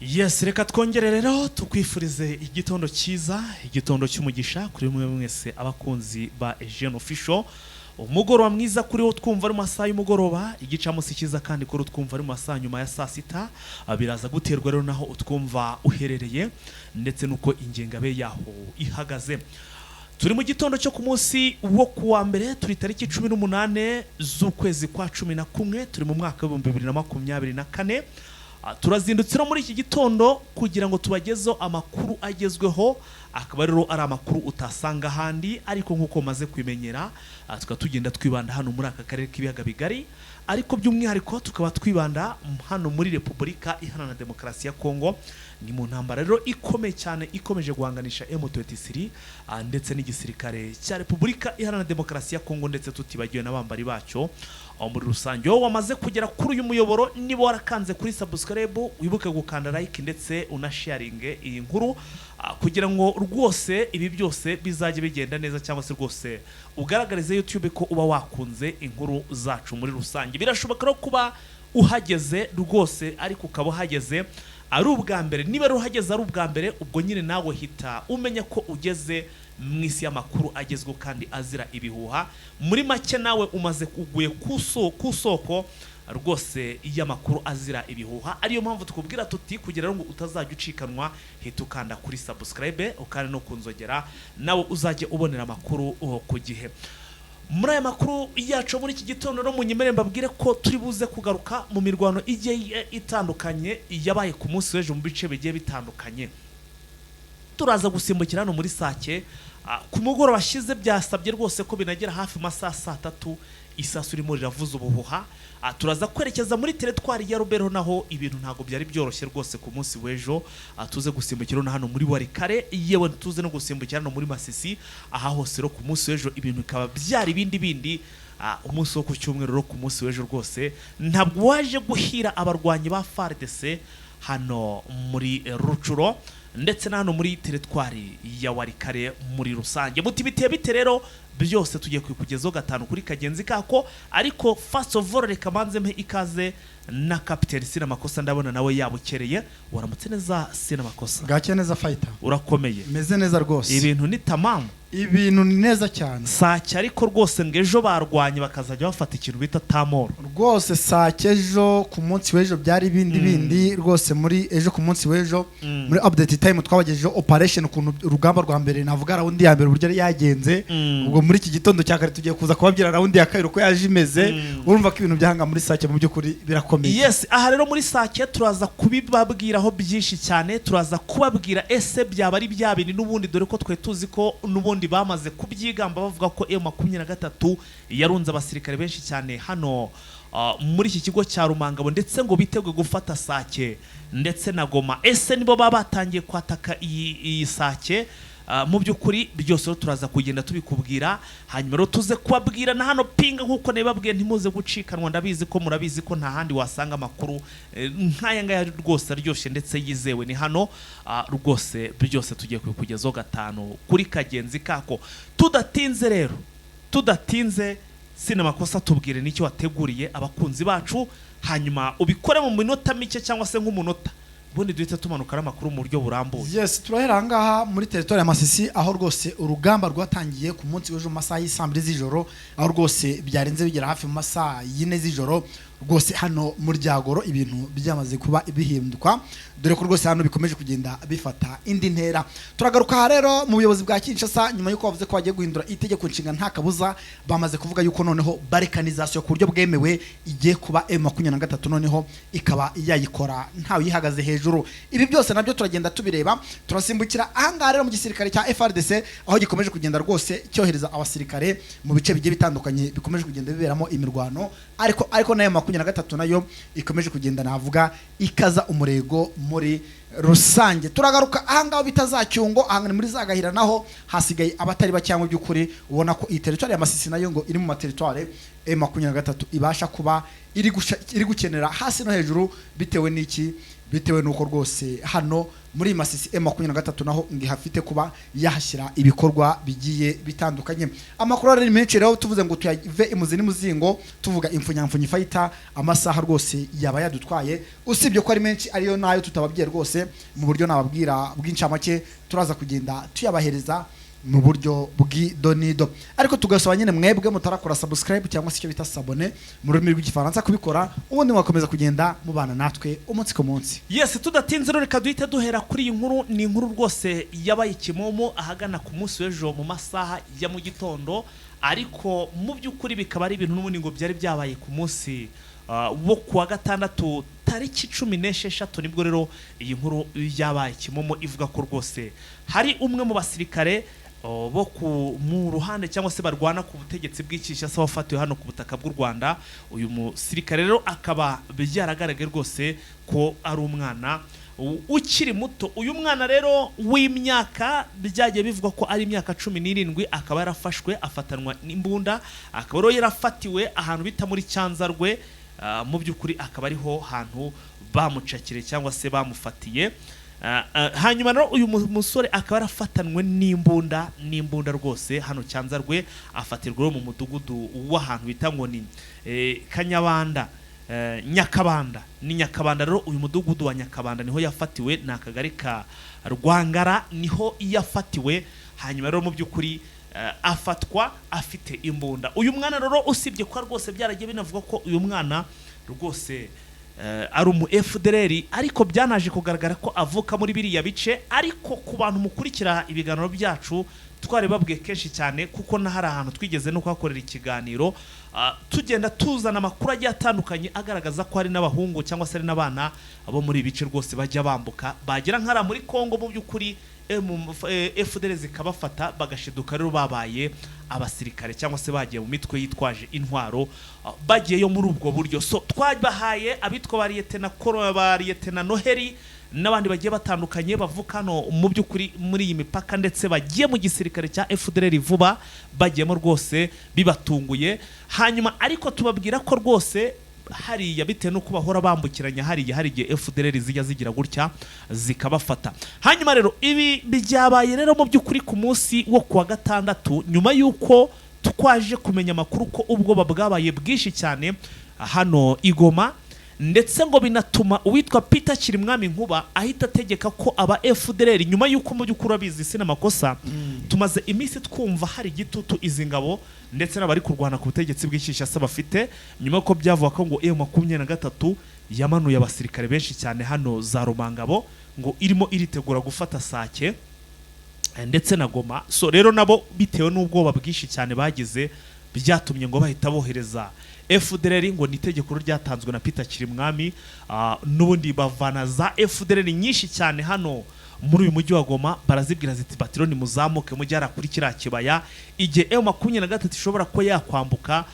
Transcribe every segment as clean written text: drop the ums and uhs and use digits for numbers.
Yes, reka twongere rero tukwifurize igitondo cyiza, igitondo cy'umugisha kuri mwe mwese abakunzi ba Eugene Official. Umugoroba mwiza kuri wo twumva ari mu masaha y'umugoroba, igicamunsi cyiza kandi kuri utwumva ari mu masaha nyuma ya saa sita. Biraza guterwa rero naho utwumva uherereye ndetse n'uko ingengabe yaho ihagaze. Turi mu gitondo cyo ku munsi wo kuwa mbere, turi tariki 18 z'ukwezi kwa 11, turi mu mwaka wa 2024. Turazindutse no muri iki gitondo kugira ngo tubagezeho amakuru agezweho, akaba rero ari amakuru utasanga ahandi. Ariko nk'uko maze kubimenyera, tukaba tugenda twibanda hano muri aka karere k'ibiyaga bigari, ariko by'umwihariko tukaba twibanda hano muri Repubulika Iharanira Demokarasi ya Kongo. Ni mu ntambara rero ikomeye cyane ikomeje guhanganisha M23 ndetse n'igisirikare cya Repubulika Iharanira Demokarasi ya Kongo, ndetse tutibagiwe n'abambari bacyo aho muri rusange. Wowe wamaze kugera kuri uyu muyoboro, niba warakanze kuri subscribe, wibuke gukanda like ndetse unasharinge iyi nkuru, kugira ngo rwose ibi byose bizajye bigenda neza, cyangwa se rwose ugaragarize YouTube ko uba wakunze inkuru zacu muri rusange. Birashoboka rero kuba uhageze rwose, ariko ukaba uhageze ari ubwa mbere. Niba rero uhageze ari ubwa mbere, ubwo nyine nawe hita umenya ko ugeze mu isi y'amakuru agezweho kandi azira ibihuha. Muri make, nawe umaze kuguye ku soko rwose y'amakuru azira ibihuha, ariyo mpamvu tukubwira tuti kugira ngo utazajya ucikanwa, hita ukanda kuri subscribe, ukanda no kunzogera, nawe uzajye ubonera amakuru ku gihe. Muri aya makuru yacu muri iki gitondo no munyemere mbabwire ko turi buze kugaruka mu mirwano igiye itandukanye yabaye ku munsi w'ejo mu bice bigiye bitandukanye. Turaza gusimbukira hano muri Sake. Ku mugoroba ashize byasabye rwose ko binagera hafi mu masaha saa tatu, isasu ririmo riravuza ubuhuha. Turaza kwerekeza muri teritwari ya Rubero, naho ibintu ntabwo byari byoroshye rwose ku munsi w'ejo. Tuze gusimbukira no hano muri Walikale, yewe tuze no gusimbukira hano muri Masisi. Aha hose rero ku munsi w'ejo ibintu bikaba byari ibindi bindi. Umunsi wo ku cyumweru rero, ku munsi w'ejo rwose ntabwo waje guhira abarwanyi ba FARDC hano muri Rutshuru ndetse na hano muri teritwari ya Walikale muri rusange. Muti biteye bite rero? Byose tugiye kubikugezaho gatanu kuri kagenzi kako. Ariko first of all, reka manze mpe ikaze na Kapiteni Sina Makosa, ndabona nawe yabukereye. Waramutse neza, Sina Makosa? Bwakeye neza, fighter. Urakomeye? Meze neza rwose. Ibintu ni tamamu? Ibintu ni neza cyane. Sake ariko rwose ngo ejo barwanye bakazajya bafata ikintu bita tamoro. Rwose Sake ejo ku munsi w'ejo byari ibindi bindi rwose. Muri ejo ku munsi w'ejo, muri update time twabagejejeho operation, ukuntu urugamba rwa mbere, navuga round ya mbere, uburyo yari yagenze. Ubwo muri iki gitondo cya kare tugiye kuza kubabwira round ya kabiri uko yaje imeze. Urumva ko ibintu byahanga muri Sake mu by'ukuri birakomeye. Yes, aha rero muri Sake turaza kubibabwiraho byinshi cyane. Turaza kubabwira ese byaba ari bya bindi n'ubundi, dore ko twe tuzi ko n'ubundi bamaze kubyigamba bavuga ko M23 yarunze abasirikare benshi cyane hano muri iki kigo cya Rumangabo, ndetse ngo biteguye gufata Sake ndetse na Goma. Ese nibo baba batangiye kwataka iyi Sake? Mu by'ukuri byose rero turaza kugenda tubikubwira. Hanyuma rero tuze kubabwira na hano Pinga nk'uko nabibabwiye, ntimuze gucikanwa. Ndabizi ko murabizi ko nta handi wasanga amakuru nk'aya ngaya rwose aryoshye ndetse yizewe, ni hano. Rwose byose tugiye kubikugezaho gatanu kuri kagenzi kako. Tudatinze rero, tudatinze, Sina Makosa, tubwire n'icyo wateguriye abakunzi bacu, hanyuma ubikore mu minota mike cyangwa se nk'umunota, ubundi duhite tumanuka n'amakuru mu buryo burambuye. Yes, turahera ahangaha muri teritwari ya Masisi, aho rwose urugamba rwatangiye ku munsi w'ejo mu masaha y'isaa mbiri z'ijoro, aho rwose byarenze bigera hafi mu masaha yine z'ijoro. Rwose hano mu Ryagoro ibintu byamaze kuba bihinduka, dore ko rwose hano bikomeje kugenda bifata indi ntera. Turagaruka aha rero mu buyobozi bwa Kinshasa, nyuma y'uko bavuze ko bagiye guhindura itegeko nshinga, nta kabuza bamaze kuvuga yuko noneho balkanisation ku buryo bwemewe igiye kuba, M23 noneho ikaba yayikora ntawe uyihagaze hejuru. Ibi byose nabyo turagenda tubireba. Turasimbukira ahangaha rero mu gisirikare cya FARDC, aho gikomeje kugenda rwose cyohereza abasirikare mu bice bigiye bitandukanye bikomeje kugenda biberamo imirwano, ariko nayo 23 nayo ikomeje kugenda, navuga, ikaza umurego muri rusange. Turagaruka ahangaha bita za Cyungo, aha ni muri za Gahira, naho hasigaye abatari bake. Mu by'ukuri ubona ko iyi teritwari ya Masisi nayo ngo iri mu materitwari M23 ibasha kuba iri gukenera hasi no hejuru. Bitewe n'iki? Bitewe n'uko rwose hano muri Masisi M23 naho ngihafite kuba yahashyira ibikorwa bigiye bitandukanye. Amakuru ari menshi rero, tuvuze ngo tuyave imuzi n'umuzingo tuvuga impfunyamfunyi fighter, amasaha rwose yaba yadutwaye. Usibye ko ari menshi, ariyo nayo tutababwiye rwose mu buryo nababwira bw'incamake, turaza kugenda tuyabahereza mu buryo bw'idonido. Ariko tugasaba nyine mwebwe mutarakora subscribe cyangwa se icyo bita s'abonner mu rurimi rw'Igifaransa kubikora, ubundi mwakomeza kugenda mubana natwe umunsi ku munsi. Yes, tudatinze rero, reka duhite duhera kuri iyi nkuru. Ni inkuru rwose yabaye ikimomo ahagana ku munsi w'ejo mu masaha ya mu gitondo, ariko mu by'ukuri bikaba ari ibintu n'ubundi ngo byari byabaye ku munsi wo kuwa gatandatu tariki 16. Nibwo rero iyi nkuru yabaye kimomo, ivuga ko rwose hari umwe mu basirikare bo mu ruhande cyangwa se barwana ku butegetsi bw'Ikinshasa wafatiwe hano ku butaka bw'u Rwanda. Uyu musirikare rero akaba byaragaragaye rwose ko ari umwana ukiri muto. Uyu mwana rero w'imyaka byagiye bivugwa ko ari imyaka 17, akaba yarafashwe afatanwa n'imbunda, akaba rero yarafatiwe ahantu bita muri Cyanzarwe. Mu by'ukuri akaba ariho hantu bamucakire cyangwa se bamufatiye. Hanyuma rero uyu musore akaba yarafatanwe n'imbunda rwose hano Cyanzarwe, afatirwa rero mu mudugudu w'ahantu bita ngo ni Kanyabanda, Nyakabanda, ni Nyakabanda. Rero uyu mudugudu wa Nyakabanda niho yafatiwe, ni akagari ka Rwangara niho yafatiwe. Hanyuma rero mu by'ukuri afatwa afite imbunda. Uyu mwana rero, usibye ko rwose byaragiye binavuga ko uyu mwana rwose ari umu FDLR, ariko byanaje kugaragara ko avuka muri biriya bice. Ariko ku bantu mukurikira ibiganiro byacu, twari babwiye kenshi cyane, kuko na hari ahantu twigeze no kuhakorera ikiganiro, tugenda tuzana amakuru agiye atandukanye agaragaza ko hari n'abahungu cyangwa se hari n'abana bo muri ibi bice rwose bajya bambuka bagera nk'ariya muri Congo, mu by'ukuri FDL zikabafata, bagashiduka rero babaye abasirikare cyangwa se bagiye mu mitwe yitwaje intwaro, bagiyeyo muri ubwo buryo. So twabahaye abitwa ba Liyetena Koro, ba Liyetena Noheli n'abandi bagiye batandukanye bavuka hano mu by'ukuri muri iyi mipaka, ndetse bagiye mu gisirikare cya FDLR vuba, bagiyemo rwose bibatunguye. Hanyuma ariko tubabwira ko rwose hariya, bitewe n'uko bahora bambukiranya hariya, hari igihe FDLR zijya zigira gutya zikabafata. Hanyuma rero ibi byabaye rero mu by'ukuri ku munsi wo kuwa gatandatu, nyuma y'uko twaje kumenya amakuru ko ubwoba bwabaye bwinshi cyane hano i Goma, ndetse ngo binatuma uwitwa Peter Kirimwami Nkuba ahita ategeka ko aba FDLR, nyuma y'uko mu by'ukuri urabizi si n'amakosa, tumaze iminsi twumva hari igitutu izi ngabo ndetse n'abari kurwana ku butegetsi bw'Ikinshasa bafite, nyuma y'uko byavuga ko ngo M23 yamanuye abasirikare benshi cyane hano za Rumangabo, ngo irimo iritegura gufata Sake ndetse na Goma. So rero nabo bitewe n'ubwoba bwinshi cyane bagize, byatumye ngo bahita bohereza FDLR, ngo ni itegeko ryatanzwe na Peter Kirimwami. N'ubundi bavana za FDLR nyinshi cyane hano muri uyu mujyi wa Goma, barazibwira ziti: "Batiro nimuzamuke mujye hariya kuri kiriya kibaya, igihe M23 ishobora kuba yakwambuka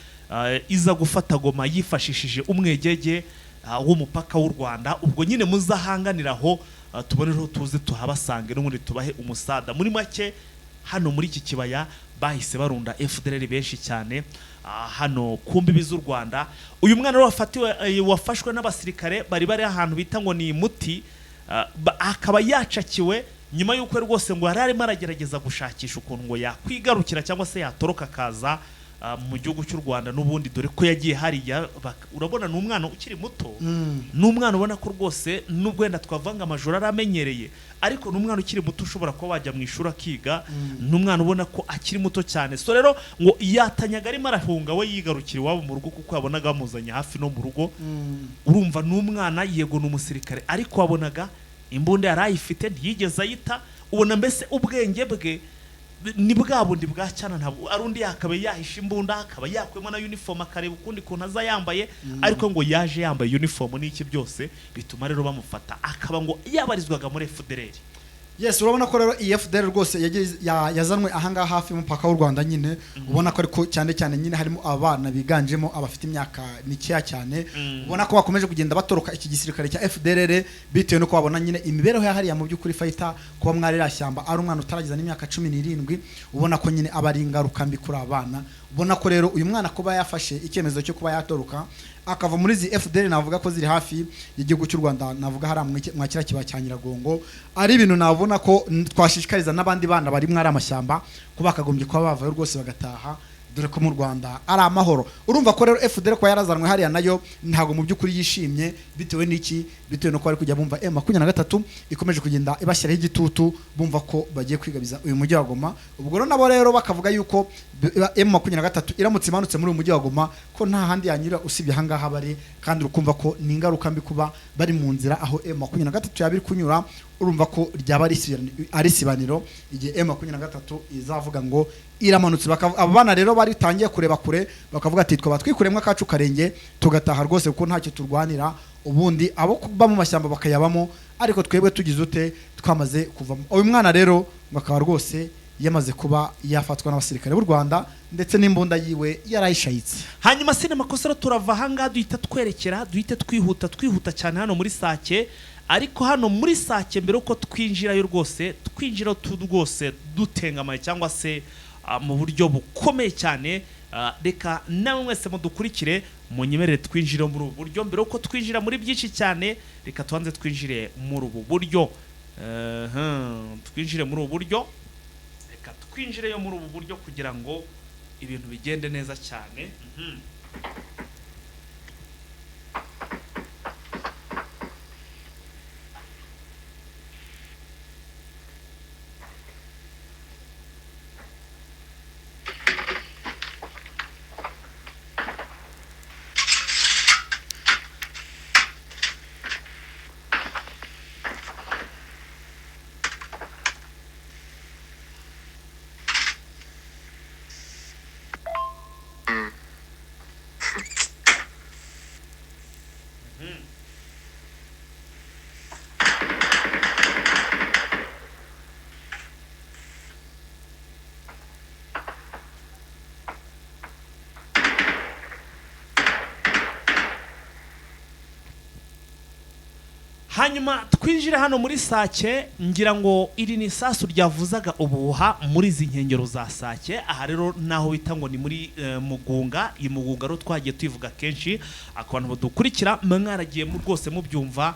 iza gufata Goma yifashishije umwegege w'umupaka w'u Rwanda, ubwo nyine muzahanganira aho, tubonereho tuze tuhabasange n'ubundi tubahe umusada." Muri make hano muri iki kibaya bahise barunda FDLR benshi cyane hano ku mbibi z'u Rwanda. Uyu mwana rero wafatiwe, wafashwe n'abasirikare bari ahantu bita ngo ni Muti, akaba yacakiwe nyuma y'uko rwose ngo yari arimo aragerageza gushakisha ukuntu ngo yakwigarukira cyangwa se yatoroka akaza mu gihugu cy'u Rwanda n'ubundi, dore ko yagiye hariya. Urabona ni umwana ukiri muto, ni umwana ubona ko rwose nubwo wenda twavanga amajoro aramenyereye, ariko ni umwana ukiri muto ushobora kuba wajya mu ishuri akiga, ni umwana ubona ko akiri muto cyane. So rero ngo yatanyaga arimo arahunga we yigarukira iwabo mu rugo, kuko yabonaga bamuzanye hafi no mu rugo. Urumva ni umwana, yego ni umusirikare, ariko wabonaga imbunda yari ayifite, ntiyigeze ayita. Ubona mbese ubwenge bwe ni bwa bundi bwa cyana, ntabwo ari undi yakabaye yahisha imbunda, akaba yakuyemo na uniform akareba ukundi kuntu aza yambaye, ariko ngo yaje yambaye uniform n'iki byose, bituma rero bamufata, akaba ngo yabarizwaga muri FDLR. Yes, urabona ko rero iyi FDL rwose yazanwe ahangaha hafi y'umupaka w'u Rwanda nyine, ubona ko ariko cyane cyane nyine harimo abana biganjemo abafite imyaka mikeya cyane, ubona ko bakomeje kugenda batoroka iki gisirikare cya FDLR bitewe nuko babona nyine imibereho ya hariya. Mu by'ukuri fighter, kuba mwari shyamba ari umwana utarageza n'imyaka 17, ubona ko nyine aba ari ingaruka mbi kuri abana. Ubona ko rero uyu mwana kuba yafashe icyemezo cyo kuba yatoroka Akava muri izi FDL, navuga ko ziri hafi y'igihugu cy'u Rwanda, navuga hari mwa kiriya kibaya cya Nyiragongo. Ari ibintu nabona ko twashishikariza n'abandi bana bari mwari amashyamba ko bakagombye kuba bavayo rwose bagataha, dore ko mu Rwanda ari amahoro. Urumva ko rero FDL kuba yarazanwe hariya nayo ntabwo mu by'ukuri yishimye. Bitewe n'iki? Bitewe nuko bari kujya bumva M23 ikomeje kugenda ibashyiraho igitutu, bumva ko bagiye kwigabiza uyu mujyi wa Goma. Ubwo rero nabo rero bakavuga yuko M23 iramutse imanutse muri uyu mujyi wa Goma, ko nta handi yanyura usibye ahangaha bari. Kandi urukumva ko ni ingaruka mbi kuba bari mu nzira aho M23 yaba iri kunyura. Urumva ko ryaba ari isibaniro igihe M23 izavuga ngo iramanutse. Aba bana rero baritangiye kureba kure, bakavuga ati twaba twikuremo akacu karenge tugataha rwose, kuko ntacyo turwanira. Ubundi abo kuba mu mashyamba bakayabamo, ariko twebwe tugize ute? Twamaze kuvamo. Uyu mwana rero ngo akaba rwose yamaze kuba yafatwa n'abasirikare b'u Rwanda, ndetse n'imbunda yiwe yarayishayitse. Hanyuma sine makosa rero, turava ahangaha duhita twerekera, duhite twihuta, twihuta cyane hano muri Sake. Ariko hano muri Sake, mbere uko twinjirayo rwose, twinjira rwose dutengamaye cyangwa se mu buryo bukomeye cyane, reka namwe mwese mudukurikire, munyemerere twinjire muri ubu buryo. Mbere uko twinjira muri byinshi cyane, reka tubanze twinjire muri ubu buryo. Twinjire muri ubu buryo, reka twinjireyo muri ubu buryo kugira ngo ibintu bigende neza cyane. Hanyuma twinjire hano muri Sake. Ngira ngo iri ni isasu ryavuzaga ubuhuha muri izi nkengero za Sake. Aha rero naho bita ngo ni muri Mugunga. Iyi Mugunga rero twagiye tuyivuga kenshi, ku bantu badukurikira mwaragiye rwose mubyumva,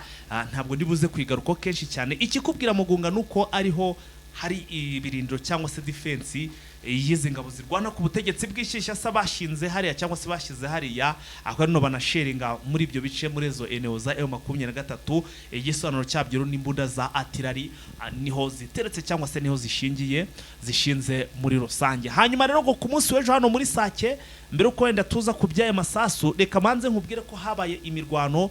ntabwo ndibuze kwigaruka kenshi cyane. Ikikubwira Mugunga nuko ariho hari ibirindiro cyangwa se defense y'izi ngabo zirwana ku butegetsi bw'ishyishya bashinze hariya cyangwa se bashyize hariya, aho rero banasharinga muri ibyo bice, muri izo eneo za M23. Igisobanuro cyabyo rero n'imbunda za artillery niho ziteretse cyangwa se niho zishingiye, zishinze muri rusange. Hanyuma rero ngo ku munsi w'ejo hano muri Sake, mbere uko wenda tuza ku by'aya masasu, reka manze nkubwire ko habaye imirwano,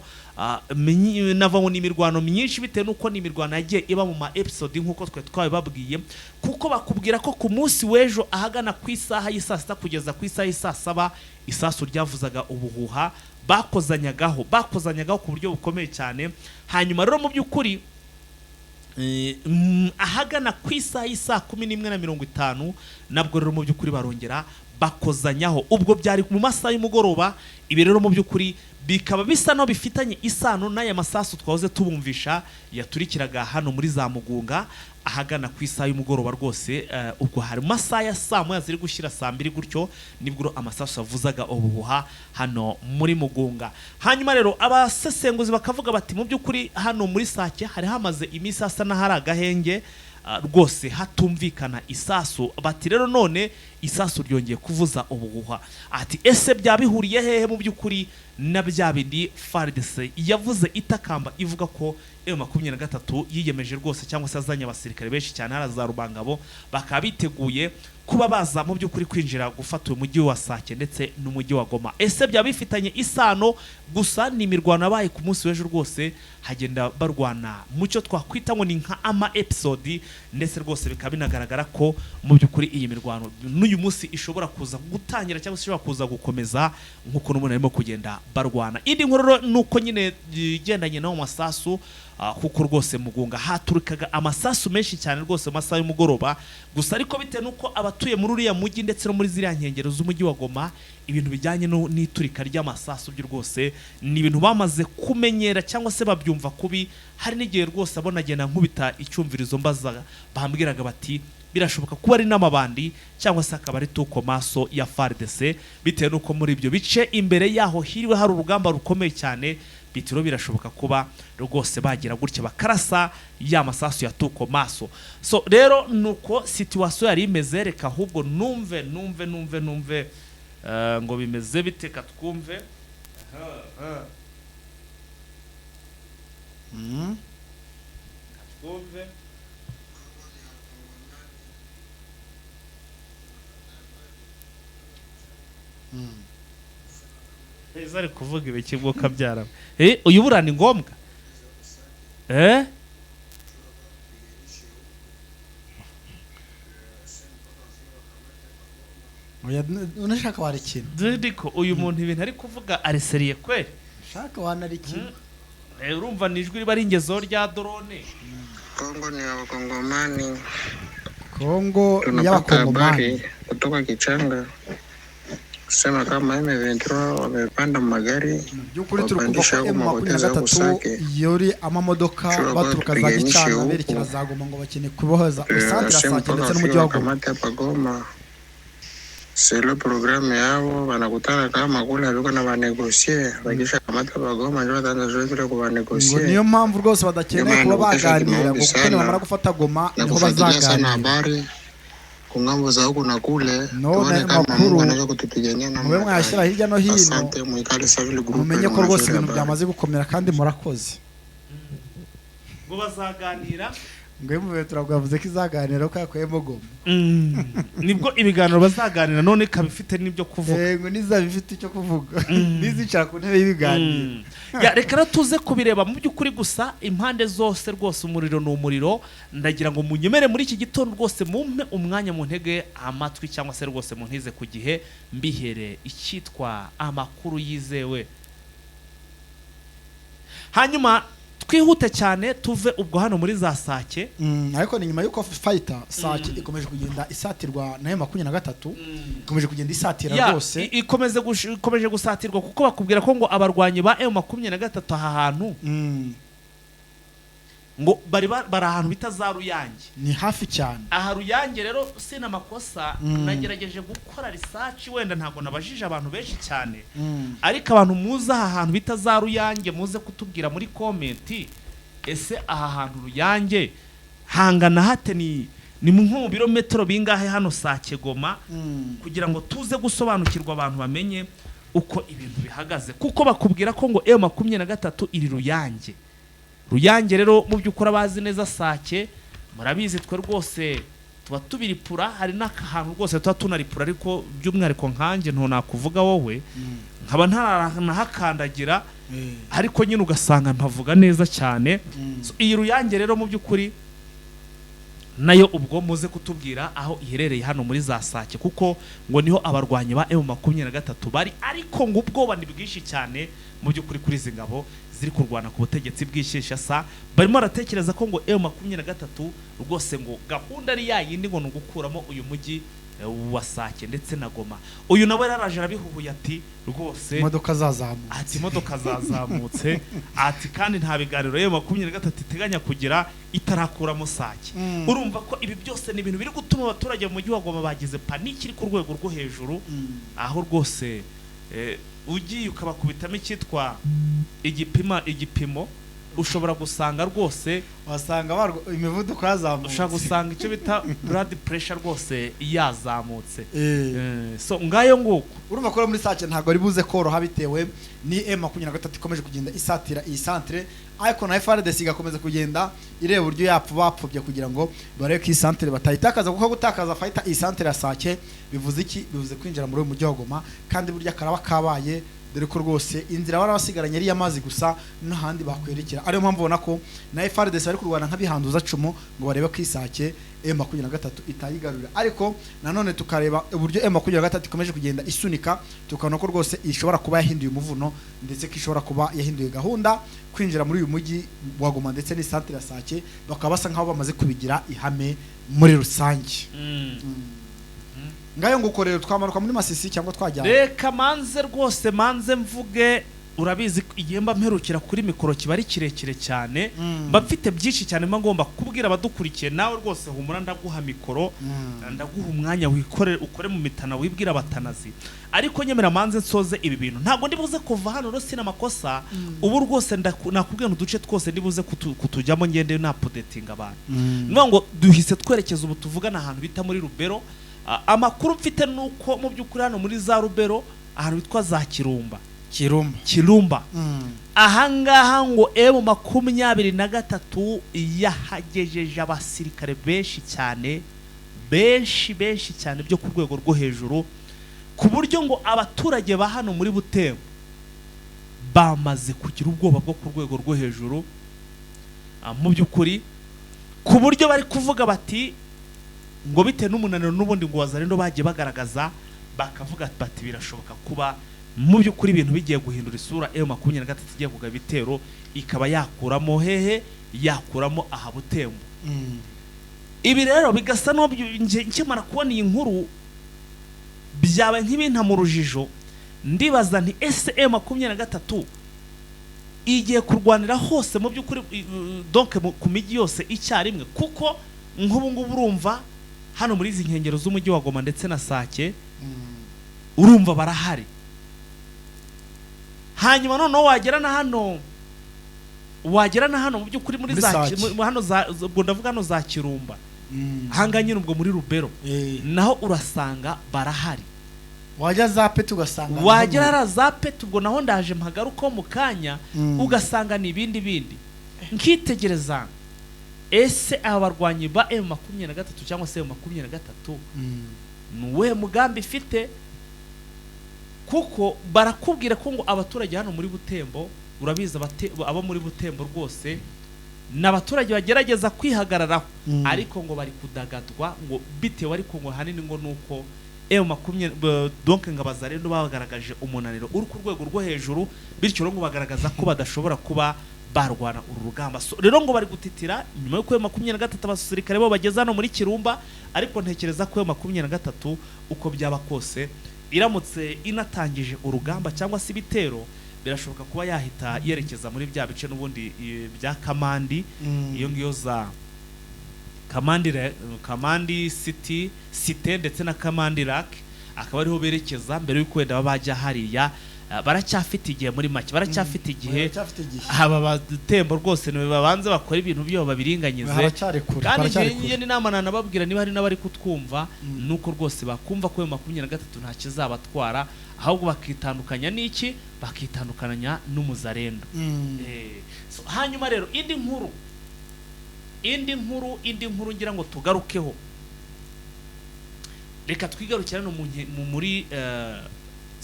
nava ngo ni imirwano myinshi bitewe n'uko ni imirwano yagiye iba mu ma episode nk'uko twe twabibabwiye, kuko bakubwira ko ku munsi w'ejo ahagana ku isaha y'isaa sita kugeza ku isaha y'isaa saba isasu ryavuzaga ubuhuha, bakozanyagaho ku buryo bukomeye cyane. Hanyuma rero mu by'ukuri ahagana ku isaha y'isaa 11:50 nabwo rero mu by'ukuri barongera bakozanyaho, ubwo byari mu masaha y'umugoroba. Ibi rero mu by'ukuri bikaba bisa no bifitanye isano n'aya masasu twahoze tubumvisha yaturikiraga hano muri za Mugunga ahagana ku isaha y'umugoroba rwose. Ubwo hari mu masaha ya saa moya ziri gushyira saa mbiri gutyo, nibwo amasasu yavuzaga ubuhuha hano muri Mugunga. Hanyuma rero abasesenguzi bakavuga bati mu by'ukuri hano muri Sake hari hamaze iminsi hasa n'ahari agahenge, rwose hatumvikana isasu. Bati rero none isasu ryongeye kuvuza ubuhuha. Ati ese byaba bihuriye hehe mu by'ukuri na bya bindi FARDC yavuze itakamba ivuga ko M23 yiyemeje rwose cyangwa se azanye abasirikare benshi cyane hariya za Rubangabo, bakaba biteguye kuba baza mu by'ukuri kwinjira gufata uyu mujyi wa Sake ndetse n'umujyi wa Goma? Ese byaba bifitanye isano? Gusa ni imirwano yabaye ku munsi w'ejo rwose, hagenda barwana mu cyo twakwita ngo ni nka ama episode, ndetse rwose bikaba binagaragara ko mu by'ukuri iyi mirwano n'uyu munsi ishobora kuza gutangira cyangwa se ishobora kuza gukomeza nk'uko n'ubundi barimo kugenda barwana. Indi nkuru rero ni uko nyine igendanye n'ayo masasu, kuko rwose Mugunga haturikaga amasasu menshi cyane rwose mu masaha y'umugoroba gusa, ariko bitewe n'uko abatuye muri uriya mujyi ndetse no muri ziriya nkengero z'umujyi wa Goma, ibintu bijyanye n'iturika ry'amasasu byo rwose ni ibintu bamaze kumenyera cyangwa se babyumva kubi. Hari n'igihe rwose abona agenda nkubita icyumvirizo mbaza, bambwiraga bati Birashoboka kuba ari n'amabandi cyangwa se akaba ari tuko maso ya FARDC, bitewe n'uko muri ibyo bice imbere yaho hiriwe hari urugamba rukomeye cyane. Bitiro birashoboka kuba rwose bagira gutya bakarasa ya masasu ya tuko maso. So rero nuko situation yari imeze. Reka ahubwo numve numve numve numve ngo bimeze bite, ka twumve. Twumve. Eza ari kuvuga ibiki bwo kabyara? Uyu buriya ni ngombwa. Oya, unashaka warikina. Ariko uyu muntu ibintu ari kuvuga areseriye kweli. Shaka wanarikina. Urumva ni ijwi riba ari ingezo rya drone. Kongo ni ya Wakongomani. Kongo ni Tunapata y'abakongomani. habari kutoka Kichanga kusema kama M23 wamepanda magari Mu by'ukuri turi kuva wapandisha ko huko M makumyabiri na mapoteza gatatu Kusake yori amamodoka Ushobora kuba baturuka za tupiganishe Gicanga huku. berekera za Goma ngo bakeneye kubohoza santire ya sehemu Sake mpaka ndetse n'umujyi wafike wa Goma. wakamate hapa Goma. Selo programu yao wanakutana kama kule aliko na banegosie, wakisha kamata hapa Goma ndio wataanza zoezi la Ngo kubanegosie niyo mpamvu rwose badakeneye Niyo kuba mpamvu kesho baganira ngo tunaombi kuko sana nibamara gufata Goma na niho kufuatilia sana bazaganira. habari kungambo za huku na kule, None tuone kama makuru Mungu anaweza kutupigania mube namna mwayashyira gani. hirya no hino, Asante, mwikale Savile Group mumenye ko rwose mwashyira ibintu habari. byamaze gukomera kandi murakoze. Ngo bazaganira. Ngo M23 turavuze ko izaganira ko yakuyemo Goma. Nibwo ibiganiro bazaganira none ikaba ifite n'ibyo kuvuga. Ngo nizaba ifite icyo kuvuga nizicara ku ntebe y'ibiganiro. Ya, reka rero tuze kubireba mu by'ukuri. Gusa impande zose rwose umuriro ni umuriro. Ndagira ngo munyemere muri iki gitondo rwose mumpe umwanya mu ntege amatwi cyangwa se rwose muntize ku gihe mbihere icyitwa amakuru yizewe. Hanyuma twihute cyane tuve ubwo hano muri za Sake. Ariko ni nyuma y'uko fighter Sake ikomeje kugenda isatirwa na M23, ikomeje kugenda isatira Ya, rwose. Ikomeje gusatirwa kuko bakubwira ko ngo abarwanyi ba M23 aha hantu ngo bari bari ahantu bita za Ruyange. Ni hafi cyane. Aha Ruyange rero sina makosa, nagerageje gukora research, wenda ntabwo nabajije abantu benshi cyane, ariko abantu muzi aha hantu bita za Ruyange muze kutubwira muri comment, ese aha hantu Ruyange hangana hate? Ni nko mu birometero bingahe hano Sake Goma? Kugira ngo tuze gusobanukirwa, abantu bamenye uko ibintu bihagaze, kuko bakubwira ko ngo M23 iri Ruyange. Ruyange rero mu by'ukuri abazi neza Sake murabizi, twe rwose tuba tubiripura, hari n'ahantu rwose tuba tunaripura, ariko by'umwihariko nkanjye ntonakuvuga wowe nkaba ntaranahakandagira, ariko nyine ugasanga mpavuga neza cyane. So, iyi Ruyange rero mu by'ukuri nayo ubwo muze kutubwira aho iherereye hano muri za Sake, kuko ngo niho abarwanyi ba M23 bari, ariko ngo ubwoba ni bwinshi cyane mu by'ukuri kuri izi ngabo ziri kurwana ku butegetsi bw'Kinshasa. Barimo baratekereza ko ngo M23 rwose ngo gahunda ari ya yindi, ngo ni ugukuramo uyu mujyi wa Sake ndetse na Goma. Uyu nawe yaraje arabihuhuye ati rwose imodoka zazamutse. Ati imodoka zazamutse, ati kandi nta biganiro M23 iteganya kugira itarakuramo Sake. Urumva ko ibi byose ni ibintu biri gutuma abaturage mu mujyi wa Goma bagize panique iri ku rwego rwo hejuru, aho rwose ugiye ukabakubitamo icyitwa igipimo ushobora gusanga rwose wasanga imivuduko yazamutse. Ushobora gusanga icyo bita blood pressure rwose yazamutse. So ngayo nguko. Urumva ko muri Sake ntabwo ari buze koroha bitewe ni M23 ikomeje kugenda isatira iyi centre, ariko na FARDC igakomeza kugenda ireba uburyo yapfa bapfobye kugira ngo barebe ko iyi centre batayitakaza, kuko gutakaza fighter iyi centre ya Sake bivuze iki? Bivuze kwinjira muri uyu mujyi wa Goma, kandi burya karaba kabaye, dore ko rwose inzira bari basigaranye ari iy'amazi gusa n'ahandi bakwerekera. Ariyo mpamvu ubona ko na FARDC bari kurwana nk'abihanduza cumu ngo barebe ko Isake M23 itayigarurira. Ariko nanone tukareba uburyo M23 ikomeje kugenda isunika, tukabona ko rwose ishobora kuba yahinduye umuvuno, ndetse ko ishobora kuba yahinduye gahunda kwinjira muri uyu mujyi wa Goma ndetse n'isantere ya Sake, bakaba basa nkaho bamaze kubigira ihame muri rusange. Ngayo nguko rero, twamanuka muri Masisi cyangwa twajyana? Reka manze rwose manze mvuge. Urabizi ko igihe mba mperukira kuri mikoro kiba ari kirekire cyane, mba mfite byinshi cyane mba ngomba kubwira abadukurikiye. Nawe rwose humura, ndaguha mikoro, ndaguha umwanya wikore, ukore mu mitana, wibwira abatanazi. Ariko nyemera manze nsoze ibi bintu, ntabwo ndibuze kuva hano rero sina amakosa. Ubu rwose nakubwiye ngo uduce twose ndibuze kutujyamo, ngende naupdatinga abantu. Ni ukuvuga ngo duhise twerekeza ubu tuvugana ahantu bita muri Rubero. Amakuru mfite ni uko mu by'ukuri hano muri za Rubero, ahantu bitwa za Kirumba. Kirumba. Kirumba. Ahangaha ngo M23 yahagejeje abasirikare benshi cyane, benshi benshi cyane byo ku rwego rwo hejuru, ku buryo ngo abaturage ba hano muri Butembo bamaze kugira ubwoba bwo ku rwego rwo hejuru. Mu by'ukuri ku buryo bari kuvuga bati ngo bitewe n'umunaniro n'ubundi ngo Wazalendo bagiye bagaragaza, bakavuga bati birashoboka kuba mu by'ukuri ibintu bigiye guhindura isura, M23 igiye kugaba ibitero ikaba yakuramo hehe, yakuramo aha Butembo. Ibi rero bigasa n'uwo nkimara kubona iyi nkuru byaba nk'ibinta mu rujijo. Ndibaza nti: ese M23 igiye kurwanira hose mu by'ukuri, donc ku mijyi yose icyarimwe? Kuko nk'ubu ngubu urumva hano muri izi nkengero z'umujyi wa Goma ndetse na Sake, urumva barahari. Hanyuma noneho wagera na hano mu by'ukuri muri Muri za Sake. Hano za, ubwo ndavuga hano za Kirumba, ahangaha nyine ubwo muri Rubero, naho urasanga barahari. Wajya za Peti ugasanga Wagera hariya za Peti, ubwo naho ndaje mpagarukaho mu kanya, ugasanga ni ibindi bindi. Nkitegereza: ese aba barwanyi ba M23 cyangwa se M23 ni uwuhe mugambi ifite? Kuko barakubwira ko ngo abaturage hano muri Butembo, urabizi abo muri Butembo rwose ni abaturage bagerageza kwihagararaho, ariko ngo bari kudagadwa, ngo bitewe ariko ngo ahanini ngo nuko M20, donc ngo Abazalendo bagaragaje umunaniro uri ku rwego rwo hejuru, bityo rero ngo bagaragaza ko badashobora kuba barwana uru rugamba. So, rero ngo bari gutitira nyuma y'uko M23 abasirikare bo bageze hano muri Kirumba. Ariko ntekereza ko M23 uko byaba kose, iramutse inatangije urugamba cyangwa se ibitero, birashoboka kuba yahita yerekeza muri bya bice n'ubundi bya Kamandi, iyo ngiyo za Kamandi, Kamandi City Cité ndetse na Kamandi Lake, akaba ariho berekeza mbere y'uko wenda baba bajya hariya. Baracyafite igihe, muri make baracyafite igihe. Baracyafite igihe. Aba batembo rwose ni babanze bakora ibintu byabo babiringanyize. Haracyari kure. Kandi Haracyari njye kure. njye n'inama nanababwira, niba hari n'abari kutwumva, nuko rwose bakumva ko M23 nta kizabatwara, ahubwo bakitandukanya n'iki, bakitandukanya n'umuzarendo. So, hanyuma rero indi nkuru ngira ngo tugarukeho, reka twigarukire hano muri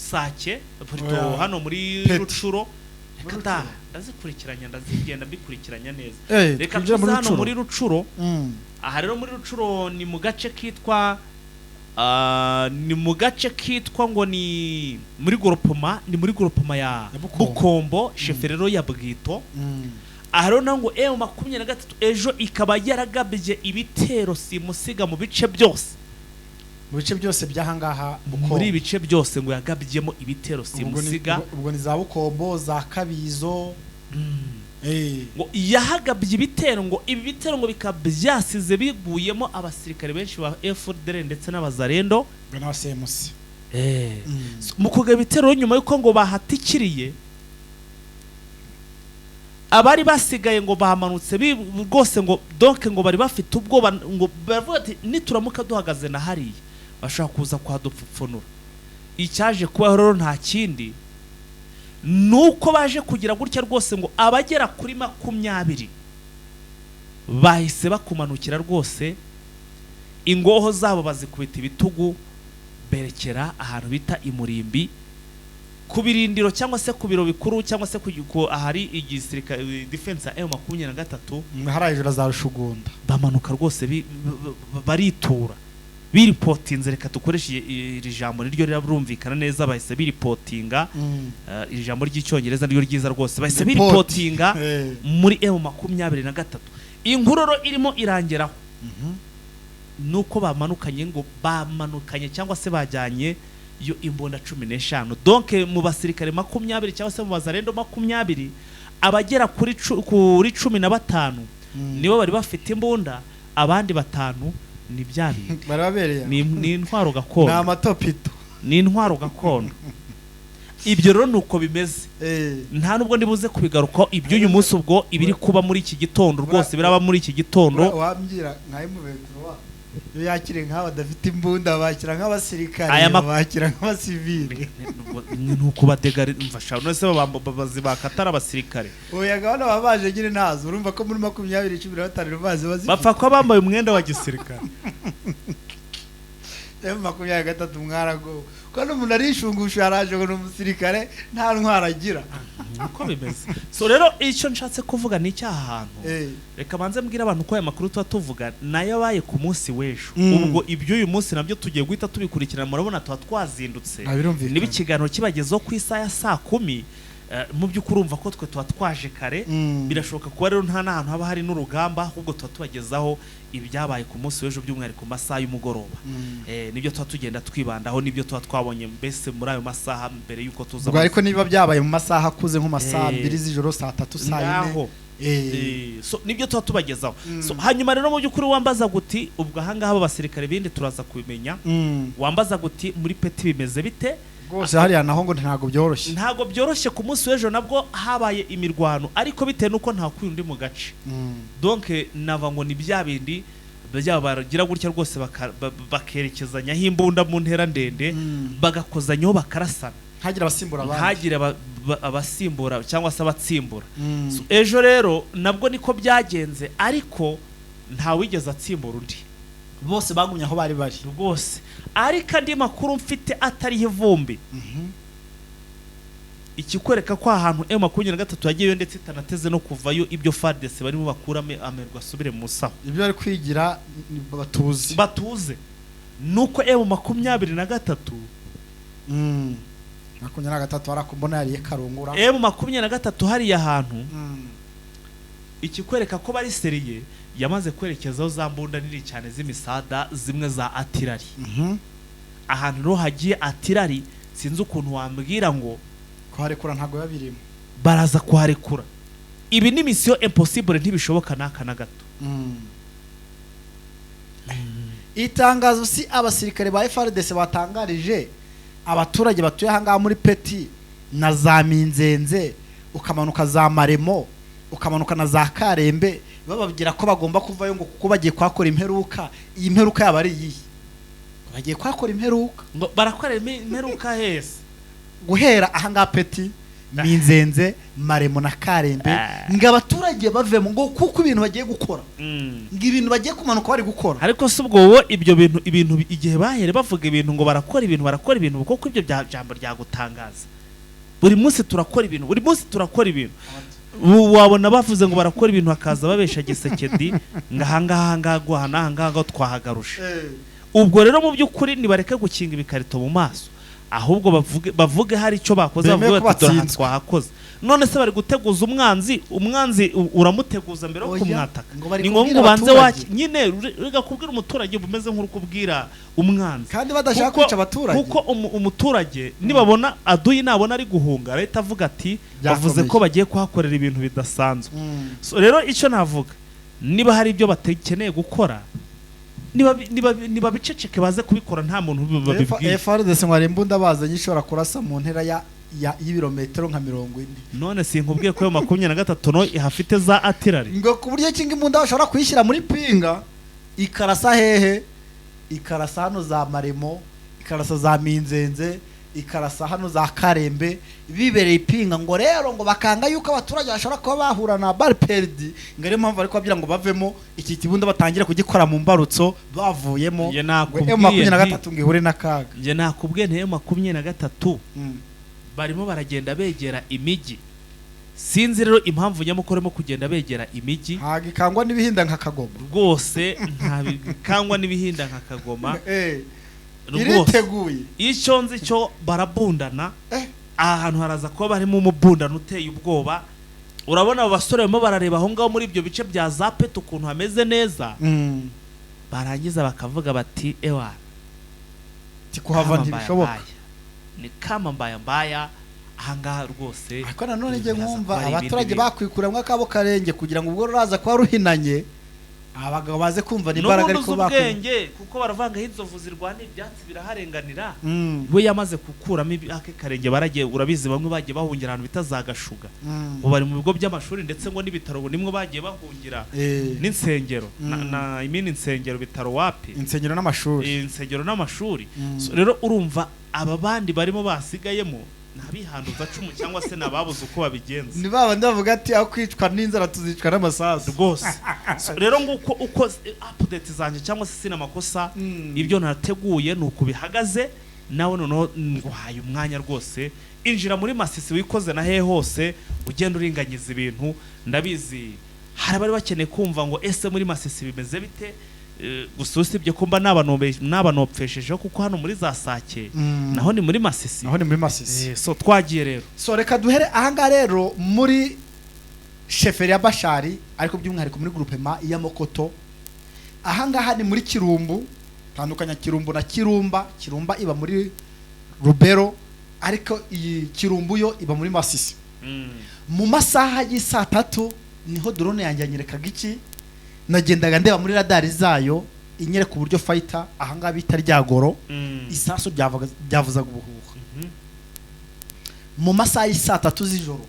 Sake plutôt, Oya. hano muri Peti. Rucuro. Reka Muri da Rucuro. ndazikurikiranya, ndazigenda mbikurikiranya neza. Reka Twinjire tuze muri hano Rucuro. muri Rucuro. Aha rero muri Rucuro ni mu gace kitwa ngo ni muri groupement, ni muri groupement ya Ya Bukombo. Bukombo, chefferie rero ya Bwito. Aha rero naho ngo M23 ejo ikaba yaragabye ibitero simusiga mu bice byose. Mu bice byose by'ahangaha Bukombo. Muri ibice byose ngo yagabyemo ibitero Ubwo ni- simusiga. Ubwo ni za Bukombo, za Kabizo. Ngo yahagabye ibitero, ngo ibi bitero ngo bikaba byasize biguyemo abasirikare benshi ba FDLR ndetse n'abazarendo. Ubwo n'abasemusi. So, mu kugaba ibitero nyuma y'uko ngo bahatikiriye, abari basigaye ngo bamanutse rwose, ngo donc ngo bari bafite ubwoba, ngo baravuga ati nituramuka duhagaze na hariya bashobora kuza kuhadupfupfunura. Icyaje kubaho rero nta kindi, ni uko baje kugira gutya rwose ngo abagera kuri 20 bahise bakumanukira rwose, ingoho zabo bazikubita ibitugu, berekera ahantu bita Imurimbi ku birindiro cyangwa se ku biro bikuru cyangwa se ahari igisirikare defense ya M23. Hariya hejuru za Rushugunda. Bamanuka rwose baritura, biripotinze. Reka dukoreshe iri jambo, niryo rirumvikana neza. Bahise biripotinga. Iri jambo ry'Icyongereza niryo ryiza rwose. Bahise Report. biripotinga muri M23. Inkuru rero irimo irangeraho nuko bamanukanye, ngo bamanukanye cyangwa se bajyanye yo imbunda 15. Donc mu basirikare 20 cyangwa se mu bazarendo 20, abagera kuri 15 nibo bari bafite imbunda, abandi 5 ni bya bindi barabereye ni intwaro gakondo, ni amatopito, ni intwaro gakondo. Ibyo rero nuko bimeze, nta nubwo ndibuze kubigarukaho iby'uyu munsi, ubwo ibiri kuba muri iki gitondo rwose biraba muri iki gitondo. Wambwira nka M23 iyo yakire nk'aba badafite imbunda, bakira nk'abasirikare, bakira nk'abasivile, nuko badegari mfasha none se babazi bakatara abasirikare. Oya gabana babaje nyine ntazo, urumva ko muri 2015 bazi bazi bapfa ko bambaye umwenda wa gisirikare. M23 mwarago ko umuntu arishungusha araje ngo n'umusirikare nta ntwara agira, uko bimeze. So rero icyo nshatse kuvuga ni icyaha hantu, reka banze mbwira abantu ko aya makuru tuba tuvuga nayo abaye ku munsi w'ejo, ubwo iby'uyu munsi nabyo tugiye guhita tubikurikirana. Murabona tuba twazindutse, niba ikiganiro kibagezeho ku isaha ya saa 10, mu by'ukuri urumva ko twe tuba twaje kare. Birashoboka kuba rero nta n'ahantu haba hari n'urugamba, ahubwo tuba tubagezaho ibyabaye ku munsi w'ejo by'umwihariko ku masaha y'umugoroba. Nibyo tuba tugenda twibandaho, nibyo tuba twabonye mbese muri ayo masaha mbere y'uko tuza. Ariko niba byabaye mu masaha akuze nko masaha 2 z'ijoro, saa 3, saa 4, so nibyo tuba tubagezaho. So hanyuma rero mu by'ukuri wambaza guti ubwo ahangaha abasirikare bindi turaza kubimenya, wambaza guti muri peti bimeze bite? Rwose hariya naho ngo ntago byoroshye, ntago byoroshye. Ku munsi w'ejo nabwo habaye imirwano, ariko bitewe nuko nta kundi undi mu gace. Donc nava ngo ni bya bindi bagira gutya rwose bakerekezanyaho imbunda mu ntera ndende, bagakozanyaho bakarasana, ntagira abasimbura abandi, ntagira abasimbura cyangwa se abatsimbura. Ejo rero nabwo niko byagenze, ariko nta wigeze atsimbura undi, bose bagumye aho bari bari rwose. Ariko andi makuru mfite atariho ivumbi, ikikwereka ko ahantu M23 yagiyeyo ndetse itanateze no kuvayo, ibyo FARDC barimo bakuramo amerwa asubire mu saho, ibyo bari kwigira batuze nuko M23 23 arakumbona yariye karungura. M23 hariya hantu ikikwereka ko bari seriye, yamaze kwerekezaho za mbunda nini cyane z'imisada zimwe za atirari. Ahantu ro hagiye atirari, sinzi ukuntu wambwira ngo kuharekura ntago yabirimo, baraza kuharekura. Ibi ni mission impossible, ntibishoboka naka na gato. Itangazo si abasirikare ba FARDC batangarije abaturage batuye ahangaha muri Peti na za Minzenze, ukamanuka za Maremo, ukamanuka na za Karembe, bababwira ko bagomba kuvayo ngo kuko bagiye kwakora imperuka. Iyi mperuka yaba ari iyihe? Bagiye kwakora imperuka, ngo barakora imperuka hese guhera ahangaha Peti, Minzenze, Maremo na Karembe, ngo abaturage bavemo ngo kuko ibintu bagiye gukora, ngo ibintu bagiye kumanuka bari gukora. Ariko si ubwo wowe ibyo bintu igihe bahere bavuga ibintu ngo barakora ibintu, barakora ibintu, kuko ibyo jambo ryagutangaza. Buri munsi turakora ibintu, buri munsi turakora ibintu. Wabona bavuze ngo barakora ibintu hakaza babesha Gisekedi ngo ahangaha ngaha n'ahangaha twahagarusha. Ubwo rero mu by'ukuri nibareke gukinga ibikarito mu maso, ahubwo bavuge hari icyo bakoze, bavuge bati dore twahakoze. None se bari guteguza umwanzi, umwanzi uramuteguza mbere yo kumwataka. Ni ngombwa ubanze nyine rega kubwira umuturage bumeze nk'urukubwira umwanzi, kandi badashaka kwica abaturage. Kuko umuturage nibabona aduyi nabona ari guhunga leta avuga ati bavuze ko bagiye kuhakorera ibintu bidasanzwe. So rero icyo navuga, niba hari ibyo batekeneye gukora, niba biceceke baze kubikora, nta muntu babibwiye. FARDC ngo imbunda bazanye ishobora kurasa mu ntera ya y'ibirometero nka 40. None sinkubwiye ko yo 23 no ihafite za atirari, ngo ku buryo kinga imbunda bashobora kuyishyira muri pinga ikarasa hehe, ikarasa hano za Maremo, ikarasa za Minzenze, ikarasa hano za Karembe, bibereye ipinga. Ngo rero ngo bakanga yuko abaturage bashobora kuba bahura na barperdi, ngo ariyo mpamvu ariko bagira ngo bavemo iki kibunda batangire kugikora mu mbarutso bavuyemo. M23 ngo ihure n'akaga. Nge nakubwiye nti M23 barimo baragenda begera imijyi. Sinzi rero impamvu nyamukuru arimo kugenda begera imijyi, ntago ikangwa n'ibihinda nka Kagoma rwose, nta bikangwa n'ibihinda nka Kagoma. Iriteguye. Icyo nzi cyo barabundana, aha hantu haraza kuba barimo umubundano uteye ubwoba. Urabona abo basore barimo barareba aho ngaho muri ibyo bice bya za Peti ukuntu hameze neza, barangiza bakavuga bati ewa kuhava ntibishoboka. Ni kama mbaya mbaya ahangaha rwose. Ariko nanone njye biraza nkumva kuba ari ibindi abaturage bintu. bakwikuramo akabo karenge kugira ngo ubwo ruraza kuba ruhinanye, abagabo baze kumva n'imbaraga N'ubundi ariko uzi bakwiye ubwenge, kuko baravanga aho inzovu zirwana ibyatsi biraharenganira. We yamaze gukuramo ake karenge, baragiye, urabizi, bamwe bagiye bahungira ahantu bita za Gashuga, ngo bari mu bigo by'amashuri, ndetse ngo n'ibitaro ngo nimwe bagiye bahungira, n'insengero na imini insengero, bitaro wapi. Insengero n'amashuri. Insengero n'amashuri. So, rero urumva aba bandi barimo basigayemo ni abihanduza cumu cyangwa se ni ababuze uko babigenza. Ni ba bandi bavuga ati aho kwicwa n'inzara tuzicwa n'amasasu. Rwose. So, rero nguko uko update zanjye cyangwa se sina makosa, ibyo nateguye ni uku bihagaze. Nawe noneho nguhaye umwanya rwose, injira muri Masisi wikoze na hehe hose, ugenda uringanyiza ibintu. Ndabizi hari abari bakeneye kumva ngo ese muri Masisi bimeze bite? Gusa usibye ko mba nabanopfeshejeho, kuko hano muri za Sake naho ni muri Masisi. Naho ni muri Masisi. So twagiye rero. So reka duhere ahangaha rero muri chefferie ya Bashari, ariko by'umwihariko muri groupement ya Mokoto. Ahangaha ni muri Kirumbu. Tandukanya Kirumbu na Kirumba. Kirumba iba muri Rubero, ariko iyi Kirumbu yo iba muri Masisi. Mu masaha y'isaa 3 niho drone yanjye yanyerekaga iki, nagendaga ndeba muri radari zayo inyereka uburyo fighter ahangaha bita Ryagoro isasu byavuzaga ubuhuha mu masaha y'isaa 3 z'ijoro.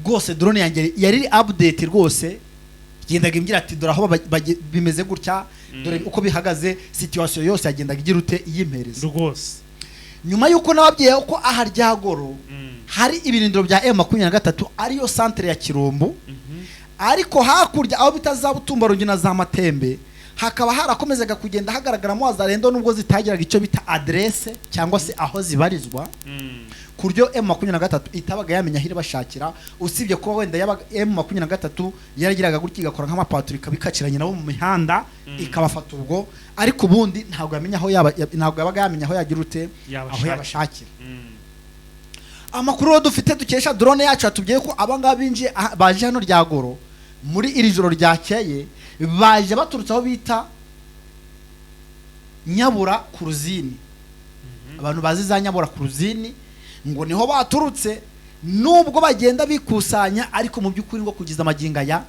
Rwose drone yanjye yari iri update rwose, gendaga imbwira ati dore aho bimeze gutya, dore uko bihagaze, situation yose yagendaga igira ute, iyimpereza. Nyuma y'uko nababwiye ko aha Ryagoro hari ibirindiro bya M23, ariyo centre ya Kirumbu, ariko hakurya aho bita za Butumba Rugi na za Matembe hakaba harakomezaga kugenda hagaragaramo Wazalendo, nubwo zitagiraga icyo bita adresse cyangwa se aho zibarizwa, ku buryo M23 itabaga yamenya aho irabashakira, usibye kuba wenda yabaga M23 yaragiraga gutya igakora nk'amapatrouille, ikabikakiranye nabo mu mihanda, ikabafata ubwo, ariko ubundi ntabwo yamenya aho yaba, ntabwo yabaga yamenya aho yagira ute, aho Yabashakira. yabashakira. Amakuru rero dufite dukesha drone yacu yatubwiye ko abangaba binjiye baje hano Ryagoro muri iri joro ryakeye, baje baturutse aho bita Nyabura ku Ruzini. Abantu bazi za Nyabura ku Ruzini ngo niho baturutse, nubwo bagenda bikusanya, ariko mu by'ukuri ngo kugeza amagingo aya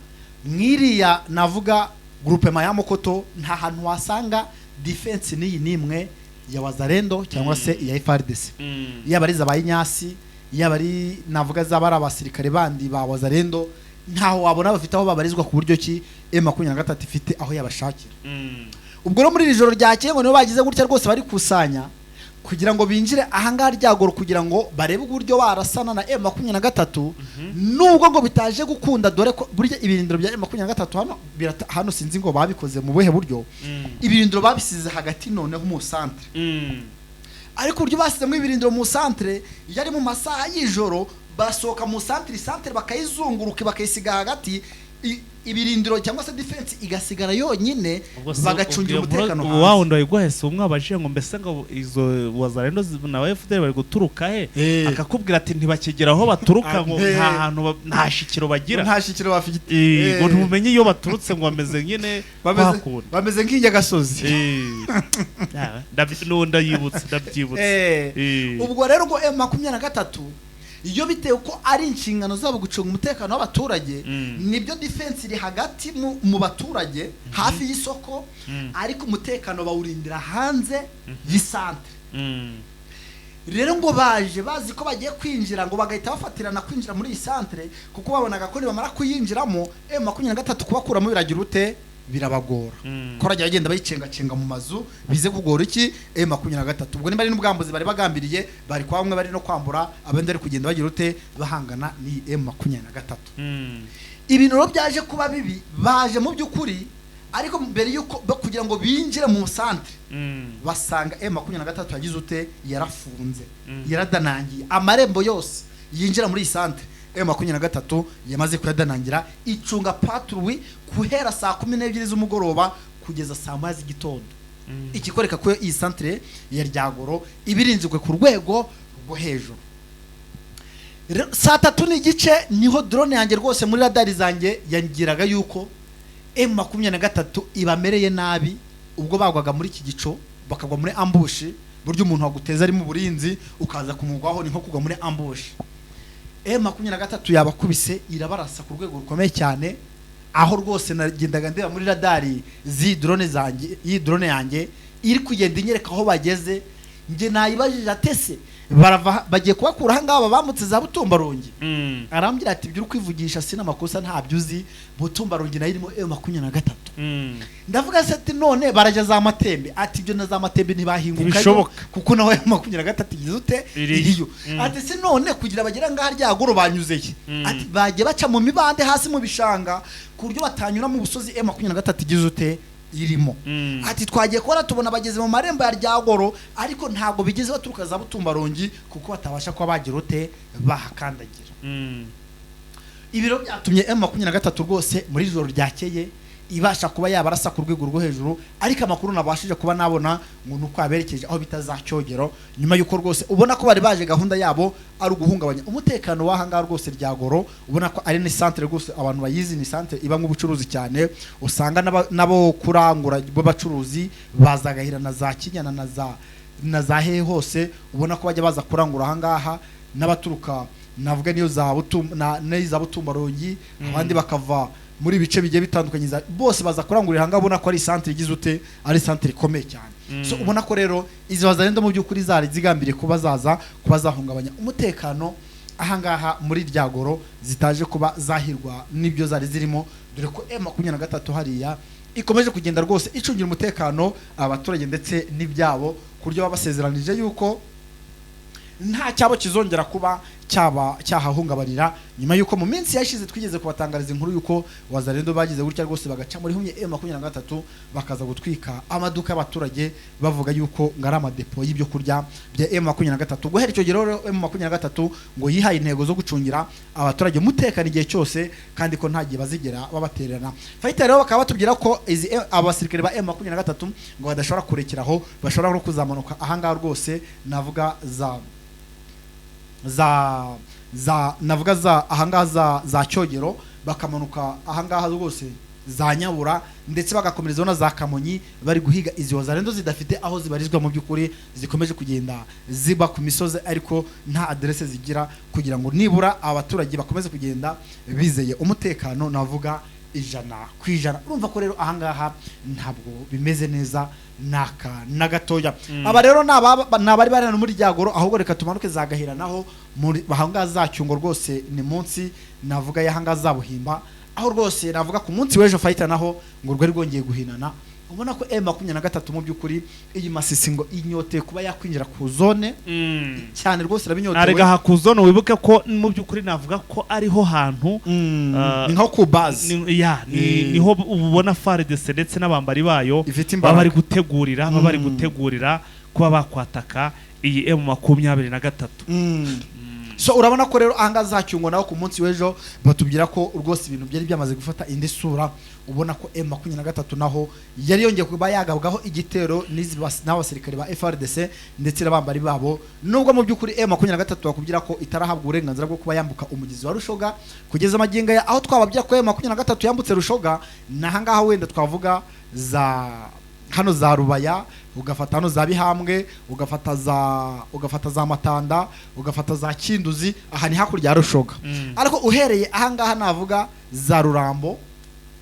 mwiriya navuga groupement ya Mokoto nta hantu wasanga defense n'iyi n'imwe ya Wazalendo cyangwa se iya FARDC, yaba ari za Inyasi, yaba ari navuga zaba ari abasirikare bandi ba Wazalendo, ntaho wabona bafite aho babarizwa ku buryo ki M23 ifite aho yabashakira. Ubwo rero muri iri joro ryakeye ngo nibo bagize gutya rwose barikusanya kugira ngo binjire ahangaha Ryagoro, kugira ngo barebe uburyo barasana na M23, nubwo ngo bitaje gukunda, dore ko burya ibirindiro bya M23 hano hano sinzi ngo babikoze mu buhe buryo, ibirindiro babisize hagati noneho mu centre, ariko uburyo basizemo ibirindiro mu centre, iyo ari mu masaha y'ijoro basohoka mu centre, centre bakayizunguruka bakayisiga hagati, ibirindiro cyangwa se defense igasigara yonyine, Ubwo se bagacungira ubwo iyo umutekano nkuru- hanze. Wa wundi wayiguhese umwabajije ngo mbese ngo izo Wazalendo na FDL bari guturuka he, akakubwira ati ntibakigera aho baturuka, ngo nta hantu nta shikiro bagira. Nta shikiro bafite. Ngo ntumenye iyo baturutse, ngo bameze nyine kwakunda. Bameze nk'inyagasozi. Ndayibutse, ndabyibutse. Ubwo rero ngo M23 iyo bitewe ko ari inshingano zabo gucunga umutekano w'abaturage, nibyo defense iri hagati mu baturage hafi y'isoko, ariko umutekano bawurindira hanze y'isantere. Rero ngo baje bazi ko bagiye kwinjira, ngo bagahita bafatirana kwinjira muri iyi santere, kuko babonaga ko nibamara kuyinjiramo M23 kubakuramo biragira ute, birabagora, ko barajya bagenda bayicengacenga mu mazu, bize kugora iki M23. Ubwo niba ari n'ubwambuzi bari bagambiriye, bari kwa bamwe bari no kwambura, abandi bari kugenda bagira ute, bahangana n'iyi M23. Ibintu rero byaje kuba bibi, baje mu by'ukuri, ariko mbere yuko kugira ngo binjire mu santere, basanga M23 yagize ute, yarafunze, yaradanangiye amarembo yose yinjira muri iyi santere. M23 yamaze kuyadanangira, icunga patrouille guhera saa 12 z'umugoroba kugeza saa 1 z'igitondo, ikikwereka ko iyi santere ya Ryagoro ibirinzwe ku rwego rwo hejuru. Rero saa 3:30 niho drone yanjye rwose muri radari zanjye yangiraga yuko M23 ibamereye nabi, ubwo bagwaga muri iki gico bakagwa muri ambush. Buryo umuntu waguteza ari mu burinzi ukaza kumugwaho ni nko kugwa muri ambush. M23 yabakubise irabarasa ku rwego rukomeye cyane, aho rwose nagendaga ndeba muri radari z'iyi drone zanjye, iyi drone yanjye iri kugenda inyereka aho bageze. Njye nayibajije atese barava bagiye kubakura aha ngaha bambutse za Butumbarongi. Arambwira ati ibyo uri kwivugisha sina makosa, ntabyo uzi, Butumbarongi nayo irimo M23. Ndavuga se ati none barajya za Matembe? Ati ibyo na za Matembe ntibahingukayo Ntibishoboka. kuko nawe M23 igize ute Iriyo. iriyo. Ati se none kugira bagera ngaha ryagoro banyuzeye? Ati bagiye baca mu mibande hasi mu bishanga ku buryo batanyura mu busozi M23 igize ute irimo. Ati twagiye kubona tubona bageze mu marembo ya Ryagoro, ariko ntabwo bigeze baturuka za Butumbarongi kuko batabasha kuba bagira ute bahakandagira. Ibiro byatumye M23 rwose muri ijoro ryakeye ibasha kuba yabarasa ku rwego rwo hejuru, ariko amakuru nabashije kuba nabona ngo ni uko yaberekeje aho bita za Cyogero, nyuma y'uko rwose ubona ko bari baje gahunda yabo ari uguhungabanya umutekano w'aha ngaha rwose Ryagoro. Ubona ko ari ni centre rwose abantu bayizi, ni centre ibamo ubucuruzi cyane, usanga n'abo kurangura b'abacuruzi baza Gahira na za Kinyana na za hehe hose, ubona ko bajya baza kurangura aha ngaha, n'abaturuka navuga niyo za Butum na n'iza Butumbarongi, abandi bakava muri ibice bigiye bitandukanye, bose baza kurangurira aha ngaha. Ubona ko ari centre igize ute, ari centre ikomeye cyane. So ubona ko rero izi wazalendo mu by'ukuri zari zigambiriye kuba zaza kuba zahungabanya umutekano aha ngaha muri Ryagoro, zitaje kuba zahirwa n'ibyo zari zirimo, dore ko M23 hariya ikomeje kugenda rwose icungira umutekano abaturage ndetse n'ibyabo, ku buryo baba basezeranije yuko nta cyabo kizongera kuba cyaba cyahahungabanira, nyuma yuko mu minsi yashize twigeze kubatangariza inkuru yuko wazalendo bagize gutya rwose bagaca muri humye M23 bakaza gutwika amaduka y'abaturage, bavuga yuko ngo ari amadepo y'ibyo kurya bya M23. Guhera icyo gihe rero M23 ngo yihaye intego zo gucungira abaturage umutekano igihe cyose, kandi ko nta gihe bazigera babatererana. Fighter rero bakaba batubwira ko izi abasirikare ba M23 ngo badashobora kurekeraho, bashobora no kuzamanuka ahangaha rwose navuga za za za navuga za ahangaha za Cyogero, bakamanuka ahangaha rwose za Nyabura, ndetse bagakomerezaho na za Kamonyi, bari guhiga izi wazalendo zidafite aho zibarizwa mu by'ukuri, zikomeje kugenda ziba ku misozi ariko nta aderese zigira, kugira ngo nibura abaturage bakomeze kugenda bizeye umutekano navuga 100%. Urumva ko rero ahangaha ntabwo bimeze neza naka na gatoya. Aba rero ni abari bari hano muri Ryagoro, ahubwo reka tumanuke za Gahira naho muri ahangaha za Cyungo rwose ni munsi navuga y'ahangaha za Buhimba, aho rwose navuga ku munsi w'ejo fighter naho ngo rwari rwongeye guhinana. Ubona ko M23 mu by'ukuri iyi Masisi ngo inyoteye kuba yakwinjira ku zone cyane rwose irabinyotewe. Arega hakuzono wibuke ko mu by'ukuri navuga ko ariho hantu ni nko ku base niho ubona FARDC ndetse n'abambari bayo ifite baba bari imbaraga gutegurira, baba bari gutegurira kuba bakwataka iyi M23. So urabona ko rero ahangaha za Cyungo naho ku munsi w'ejo batubwira ko rwose ibintu byari byamaze gufata indi sura. Ubona ko M23 naho yari yongeye kuba yagabwaho igitero n'abasirikare ba FARDC ndetse n'abambari babo, nubwo mu by'ukuri M23 bakubwira ko itarahabwa uburenganzira bwo kuba yambuka umugezi wa Rushoga kugeza magingo aya. Aho twababwira ko M23 yambutse Rushoga ni ahangaha wenda twavuga za hano za Rubaya, ugafata hano za Bihambwe, ugafata za Matanda, ugafata za Kinduzi, aha ni hakurya ya Rushoga. Ariko uhereye ahangaha navuga za Rurambo,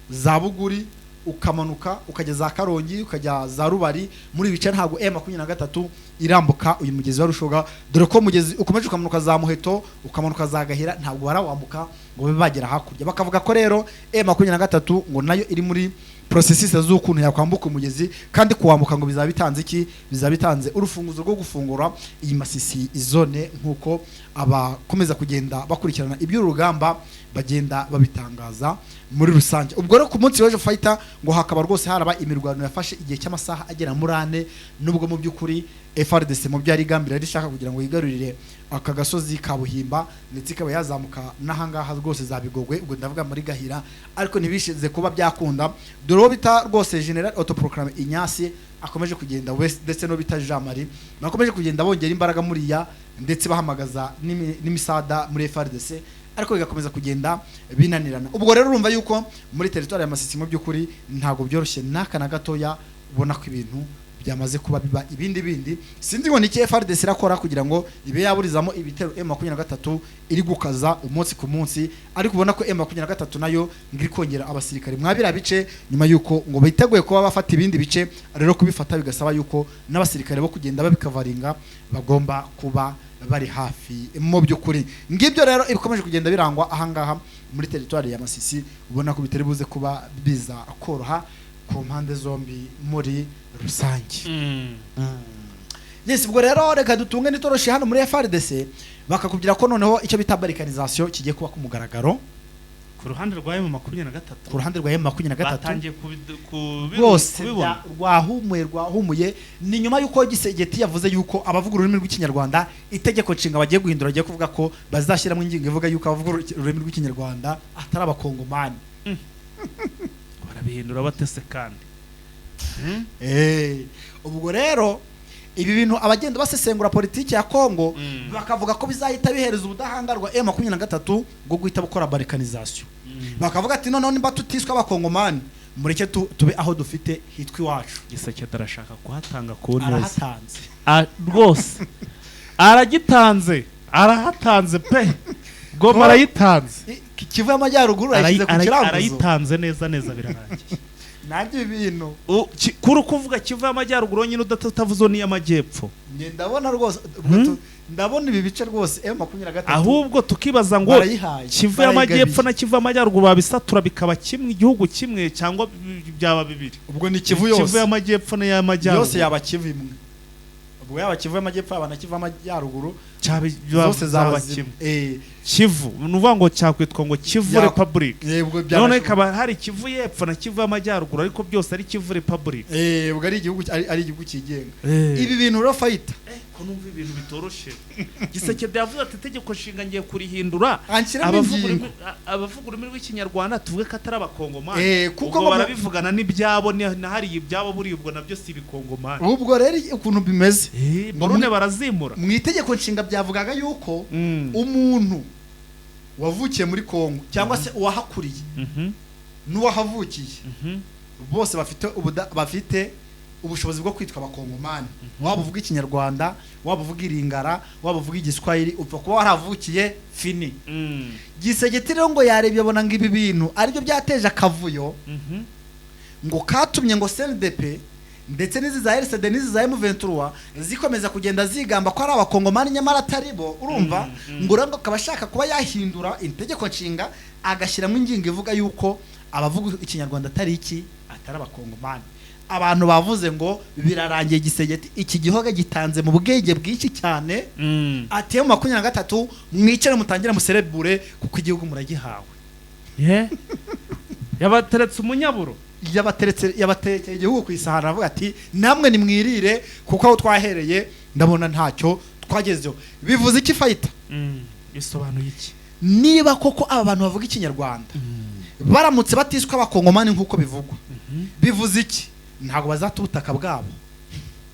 za Buguri, ukamanuka ukajya za Karongi, ukajya za Rubari, muri bice ntabwo M23 irambuka uyu mugezi wa Rushoga, dore ko mugezi ukomeje ukamanuka za Muheto, ukamanuka za Gahira, ntabwo barawambuka ngo babe bagera hakurya. Bakavuga ko rero M23 ngo nayo iri muri processus z'ukuntu yakwambuka umugezi, kandi kuwambuka ngo bizaba bitanze iki? Bizaba bitanze urufunguzo rwo gufungura iyi Masisi zone, nk'uko abakomeza kugenda bakurikirana iby'urugamba bagenda babitangaza muri rusange. Ubwo rero ku munsi w'ejo fighter ngo hakaba rwose haraba imirwano yafashe igihe cy'amasaha agera muri ane, nubwo mu by'ukuri FARDC mu byo yari igambiriye ishaka kugira ngo yigarurire aka gasozi ka Buhimba, ndetse ikaba yazamuka n'ahangaha rwose za Bigogwe, ubwo ndavuga muri Gahira, ariko ntibishize kuba byakunda, dore uwo bita rwose General Autoproclame Inyasi akomeje kugenda ndetse no bita Jean Marie bakomeje kugenda bongera imbaraga muriya, ndetse bahamagaza n'imisada muri FARDC, ariko bigakomeza kugenda binanirana. Ubwo rero urumva yuko muri territoire ya Masisi mu by'ukuri ntabwo byoroshye naka na gatoya, ubona ko ibintu byamaze kuba biba ibindi bindi. Sinzi ngo ni iki FARDC irakora kugira ngo ibe yaburizamo ibitero M23 iri gukaza umunsi ku munsi, ariko ubona ko M23 nayo ngo iri kongera abasirikare mwa biriya bice, nyuma yuko ngo biteguye kuba bafata ibindi bice. Rero kubifata bigasaba yuko n'abasirikare bo kugenda babikavaringa bagomba kuba bari hafi. Mu by'ukuri ngibyo rero ibikomeje kugenda birangwa ahangaha muri teritwari ya Masisi, ubona ko bitari buze kuba biza koroha ku mpande zombi muri rusange. Yes, ubwo rero reka dutunge n'itoroshi hano muri FARDC, bakakubwira ko noneho icyo bita balkanisation kigiye kuba ku mugaragaro ku ruhande rwa M23. Ku ruhande rwa M23 batangiye rwose kubibona. Rwahumuye. Ni nyuma y'uko Gisegeti yavuze yuko abavuga ururimi rw'Ikinyarwanda itegeko nshinga bagiye guhindura, bagiye kuvuga ko bazashyiramo ingingo ivuga yuko abavuga ururimi rw'Ikinyarwanda atari abakongomani. Barabihindura batese kandi. Ubwo rero ibi bintu abagenda basesengura politiki ya Kongo bakavuga ko bizahita bihereza ubudahangarwa M23 bwo guhita bukora balkanisation. Bakavuga ati noneho nimba tutiswe abakongomani, mureke tube aho dufite hitwa iwacu. Gisekedi arashaka kuhatanga ku neza. Arahatanze. Rwose aragitanze, arahatanze pe, Goma arayitanze. Kivu y'Amajyaruguru arayishyize ku kiranguzo. Arayitanze neza neza, birarangiye. Nabyo ibintu Kuri ukuvuga Kivu y'Amajyaruguru nyine utavuze n'iy'Amajyepfo. Njye ndabona rwose, ndabona ibi bice rwose M23 Ahubwo tukibaza ngo barayihaye, Kivu y'Amajyepfo barayigabiye. na Kivu y'Amajyaruguru babisatura bikaba kimwe, igihugu kimwe, cyangwa byaba bibiri? Ubwo ni Kivu Kivu yose y'Amajyepfo n'iy'Amajyaruguru yose yaba Kivu imwe. Ubwo yaba Kivu y'Amajyepfo, yaba na Kivu y'Amajyaruguru, cyaba zose zaba zaba zimwe. kimwe. Kivu ni ukuvuga ngo cyakwitwa ngo Kivu Republic, Ubwo noneho byarashoboka. ikaba hari Kivu y'Epfo na Kivu y'Amajyaruguru, ariko byose ari Kivu Republic. Ubwo ari igihugu, ari igihugu cyigenga. Ibi bintu rero fayita Ko numva ibintu bitoroshye. Gisekedi yavuze ati itegeko nshinga ngiye kurihindura, anshyiramo abavuga ingingo. Abavuga ururimi rw'Ikinyarwanda tuvuge ko atari abakongomani. Kuko Ubwo ngo barabivugana n'ibyabo, na hariya ibyabo buriya ubwo nabyo si ibikongomani. Ubwo rero ukuntu bimeze, ngo Borone barazimura. Mu itegeko nshinga byavugaga yuko umuntu wavukiye muri Kongo cyangwa se uwahakuriye n'uwahavukiye bose bafite ubushobozi bwo kwitwa abakongomani. Waba uvuga Ikinyarwanda, waba uvuga Iringara, waba uvuga Igiswahili, upfa kuba waravukiye, fini. Gisegeti rero ngo yarebye abona ngo ibi bintu aribyo byateje akavuyo, ngo katumye ngo CNDP ndetse n'izi za RCD n'izi za M23 zikomeza kugenda zigamba ko ari abakongomani nyamara atari bo, urumva? Ngo rero ngo akaba ashaka kuba yahindura itegeko nshinga, agashyiramo ingingo ivuga yuko abavuga Ikinyarwanda atari iki, atari abakongomani. Abantu bavuze ngo birarangiye, Gisegeti iki gihoga gitanze mu bwenge bwinshi cyane. Ati M23 mwicare mutangire muserebure kuko igihugu muragihawe. Ye, yabateretse umunyaburo. Yabateretse, yabaterekeye igihugu ku isahani, aravuga ati namwe nimwirire kuko aho twahereye ndabona ntacyo twagezeho. Bivuze iki, fayita? Bisobanuye iki? Niba koko aba bantu bavuga Ikinyarwanda baramutse batiswe abakongomani nk'uko bivugwa, bivuze iki? Ntabwo bazata ubutaka bwabo.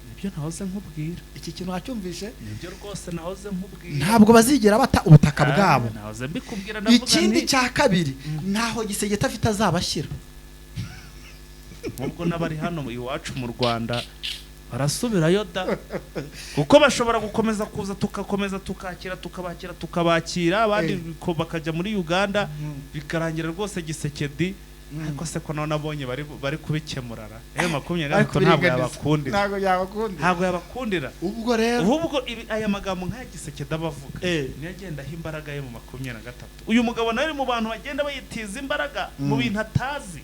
Nibyo nahoze nkubwira. Iki kintu wacyumvishe? Nibyo rwose nahoze nkubwira. Ntabwo bazigera bata ubutaka bwabo. Nahoze mbikubwira, ndavuga Ikindi nti cya kabiri, ntaho Gisegeti afite azabashyira. Nk'ubwo n'abari hano iwacu mu Rwanda barasubirayo da, kuko bashobora gukomeza kuza, tugakomeza tukakira, tukabakira, tukabakira, abandi bakajya muri Uganda, bikarangira rwose Gisekedi. Ariko se ko nawe nabonye bari kubikemurara, M23 ntabwo yabakundira. Ntabwo yabakundira. Ntabwo yabakundira. Ubwo rero Ahubwo ibi, aya magambo nk'aya Gisekedi aba avuga niyo agenda aha imbaraga ye mu 23. Uyu mugabo nawe ari mu bantu bagenda bayitiza imbaraga mu bintu atazi,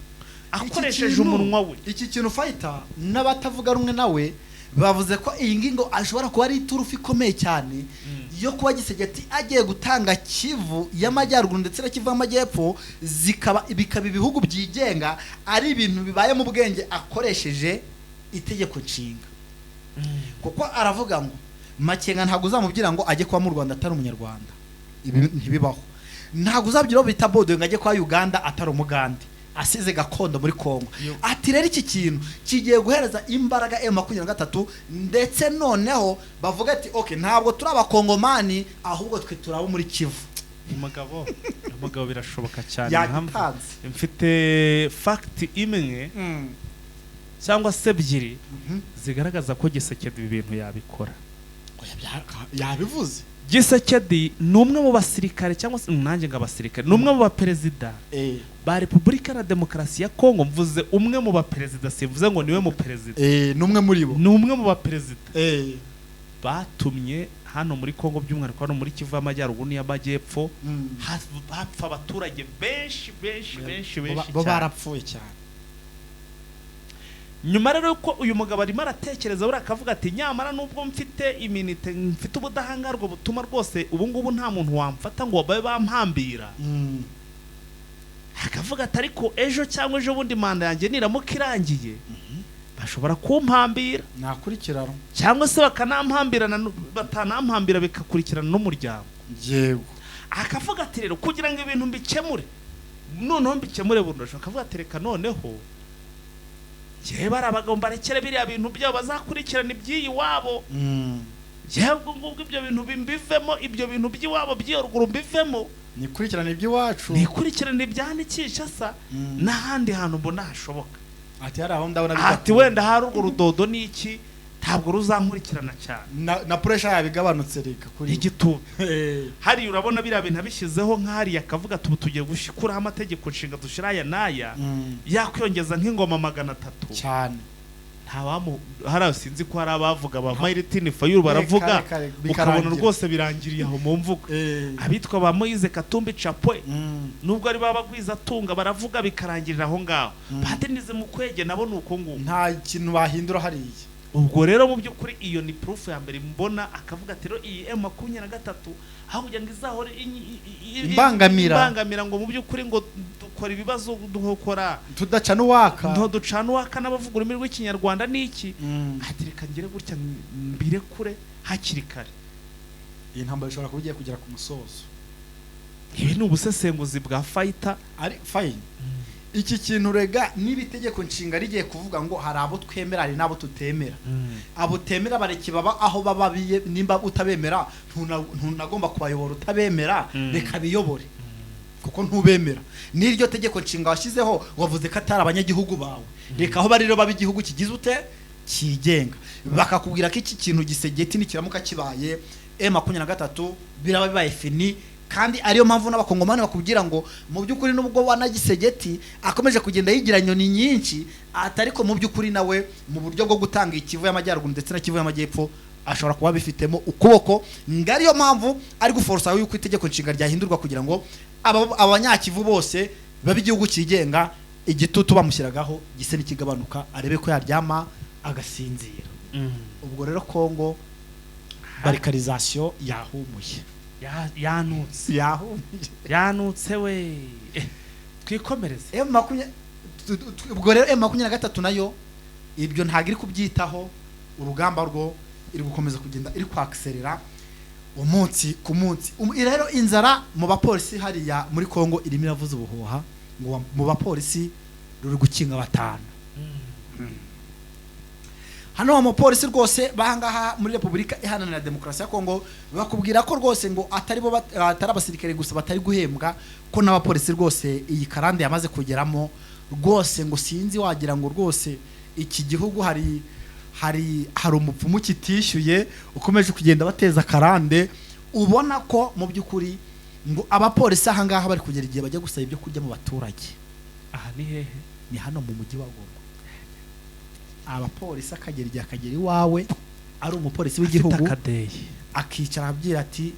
akoresheje umunwa we. Iki kintu fayita, n'abatavuga rumwe nawe bavuze ko iyi ngingo ashobora kuba ari iturufu ikomeye cyane yo kuba Gisegeti agiye gutanga Kivu y'Amajyaruguru ndetse na Kivu y'Amajyepfo, zikaba bikaba ibihugu byigenga, ari ibintu bibaye mu bwenge akoresheje itegeko nshinga, kuko aravuga ngo Makenga ntabwo uzamubwira ngo ajye kuba mu Rwanda atari umunyarwanda, ibi ntibibaho. Ntabwo uzabwira uwo bita Bodo ngo ajye kwa Uganda atari umugande, asize gakondo muri Kongo. Ati rero iki kintu kigiye guhereza imbaraga M23, ndetse noneho bavuga ati okay, ntabwo turi abakongomani, ahubwo twe turi abo muri Kivu. Umugabo birashoboka cyane. Impamvu Yagitanze. mfite fact imwe. cyangwa se ebyiri zigaragaza ko Gisekedi ibi bintu yabikora. Oya, yabivuze. Gisekedi ni umwe mu basirikare, cyangwa se nanjye ngo abasirikare, ni umwe mu baperezida ba Repubulika na Demokarasi ya Kongo. Mvuze umwe mu baperezida, simvuze ngo niwe mu perezida. Ni umwe muri bo. Ni umwe mu baperezida batumye hano muri Kongo, by'umwihariko hano muri Kivu y'Amajyaruguru n'iy'Amajyepfo, hapfa abaturage benshi benshi benshi benshi bo cyane. Barapfuye cyane. Nyuma rero yuko uyu mugabo arimo aratekereza buriya, akavuga ati: "Nyamara nubwo mfite immunité, mfite ubudahangarwa butuma rwose ubu ngubu nta muntu wamfata ngo babe bampambira," akavuga ati: "Ariko ejo cyangwa ejo bundi manda yanjye niramuka irangiye, bashobora kumpambira." Nakurikirana. Cyangwa se bakanampambirana, batanampambira bikakurikirana n'umuryango. Akavuga ati: "Rero kugira ngo ibintu mbikemure, noneho mbikemure burundu," akavuga ati: "Reka noneho njyewe bari abagabo mbarekere biriya bintu byabo, bazakurikirana iby'iyi wabo. Njyewe ubwo ngubwo ibyo bintu mbivemo, ibyo bintu by'iwabo by'iyo ruguru mbivemo." Nikurikirana iby'iwacu. Nikurikirana ibya Kinshasa n'ahandi hantu mbona hashoboka. Ati: "Hari aho ndabona Ati: bidakunda." "Wenda hari urwo rudodo n'iki, ntabwo ruzankurikirana cyane." Na pressure yabigabanutse, reka kuri we. Igitutu hariya, urabona biriya bintu abishyizeho nk'hariya, akavuga ati: "Ubu tugiye gushyikuraho amategeko nshinga, dushyira aya n'aya," yakwiyongeza nk'ingoma 300. Cyane. Ntawamu hariya, sinzi ko hari abavuga ba Martin Fayulu baravuga, Kare, kare, ukabona bikarangira. rwose birangiriye aho mu mvugo. Abitwa ba Moise Katumbi Chapwe, nubwo ari baba atunga, baravuga bikarangirira aho ngaho. Ba Denis Mukwege nabo ni uko nguko. Nta kintu bahindura hariya. Ubwo rero mu by'ukuri iyo ni proof ya mbere mbona, akavuga ati: "Rero iyi M23, aho kugira ngo izahore Imbangamira. imbangamira, ngo mu by'ukuri ngo dukora ibibazo, dukora tudaca n'uwaka, nto ducana uwaka n'abavuga ururimi rw'Ikinyarwanda n'iki," ati: "Reka ngere gutya mbirekure hakiri kare." Iyi ntambara ishobora kuba igiye kugera ku musozo. Ibi ni ubusesenguzi bwa fayita. Ari fine iki kintu rega, niba itegeko nshinga rigiye kuvuga ngo hari abo twemera, hari n'abo tutemera, abo utemera bareke baba aho baba biye. Nimba utabemera, ntunagomba kubayobora utabemera. Reka biyobore kuko ntubemera. N'iryo tegeko nshinga washyizeho, wavuze ko atari abanyagihugu bawe. Reka aho bari rero baba igihugu kigize ute, kigenga. Bakakubwira ko iki kintu gisegeti nikiramuka kibaye, M23 biraba bibaye fini. Kandi ariyo mpamvu n'Abakongomani bakubwira ngo mu by'ukuri nubwo wanagisegeti akomeje kugenda yigira nyoni nyinshi, atariko mu by'ukuri nawe mu buryo bwo gutanga Ikivu y'Amajyaruguru ndetse na Kivu y'Amajyepfo ashobora kuba abifitemo ukuboko, ngo ariyo mpamvu ari guforosa yuko itegeko nshinga ryahindurwa kugira ngo Abanyakivu bose babe igihugu cyigenga, igitutu bamushyiragaho gise n'ikigabanuka, arebe ko yaryama agasinzira. Ubwo rero Kongo balkanisation yahumuye. Yanutse. Yahumuye. Yanutse we. Twikomereze. Ubwo rero M23 nayo ibyo ntabwo iri kubyitaho. Urugamba rwo iri gukomeza kugenda iri kwakiserera umunsi ku munsi. Rero inzara mu bapolisi hariya muri Kongo irimo iravuza ubuhuha, ngo mu bapolisi ruri gukinga batanu. Hano umupolisi rwose bahangaha muri Repubulika Iharanira Demokarasi ya Kongo, bakubwira ko rwose ngo atari bo atari abasirikare gusa batari guhembwa, ko n'abapolisi rwose iyi karande yamaze kugeramo rwose. Ngo sinzi, wagira ngo rwose iki gihugu hari umupfumu kitishyuye ukomeje kugenda bateza karande. Ubona ko mu by'ukuri ngo abapolisi ahangaha bari kugera igihe bajya gusaba ibyo kurya mu baturage. Aha ni hehe? Ni hano mu mujyi wa Goma. Abapolisi akagera igihe akagera iwawe ari umupolisi Afite w'igihugu, akadeyi. akicara abwira ati: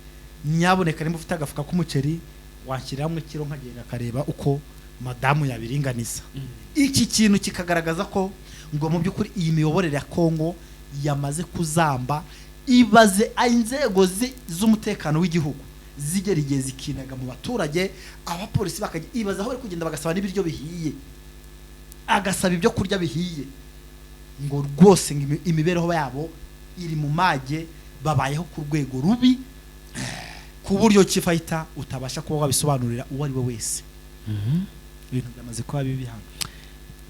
"Nyaboneka nimba ufite agafuka k'umuceri washyiramo ikiro, nkagenda akareba uko madamu yabiringaniza." Iki kintu kikagaragaza ko ngo mu by'ukuri iyi miyoborere ya Kongo yamaze kuzamba. Ibaze inzego z'umutekano w'igihugu zigera igihe zikinaga mu baturage, abapolisi bakajya, ibaze aho bari kugenda bagasaba n'ibiryo bihiye, agasaba ibyo kurya bihiye. Ngo rwose ngo imibereho yabo iri mu mage, babayeho ku rwego rubi ku buryo kifayita utabasha kuba wabisobanurira uwo ari we wese. Ibintu byamaze kuba bibi hano.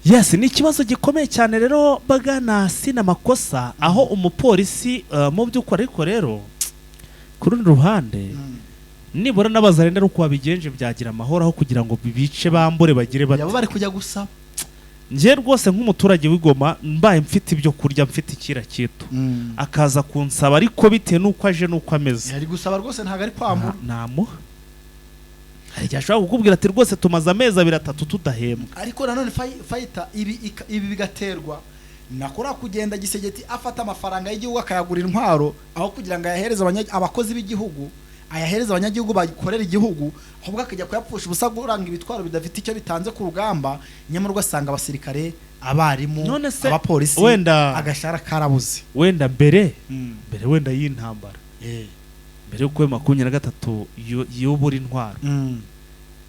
Yes, ni ikibazo gikomeye cyane rero bagana sina makosa aho umupolisi mu by'ukuri. Ariko rero ku rundi ruhande, nibura n'abazarenda ari uko wabigenje byagira amahoro, aho kugira ngo bibice, bambure, bagire bate. Yabo bari kujya gusaba. Njye rwose nk'umuturage w'Igoma, mbaye mfite ibyo kurya, mfite ikira kitu, akaza kunsaba, ariko bitewe n'uko aje n'uko ameze, Yari gusaba rwose, ntabwo ari kwambura. Namuha. Hari igihe ashobora kukubwira ati: "Rwose tumaze amezi abiri, atatu tudahembwa." Ariko nanone fayita ibi bigaterwa nakora kugenda Tshisekedi afata amafaranga y'igihugu akayagura intwaro, aho kugira ngo ayahereze abakozi b'igihugu, ayahereze abanyagihugu bakorera igihugu, ahubwo akajya kuyapfusha ubusa guranga ibitwaro bidafite icyo bitanze ku rugamba. Nyamara ugasanga abasirikare, abarimu, None se abapolisi, agashahara karabuze. Wenda mbere wenda y'intambara, mbere y'uko M23 yubura intwaro,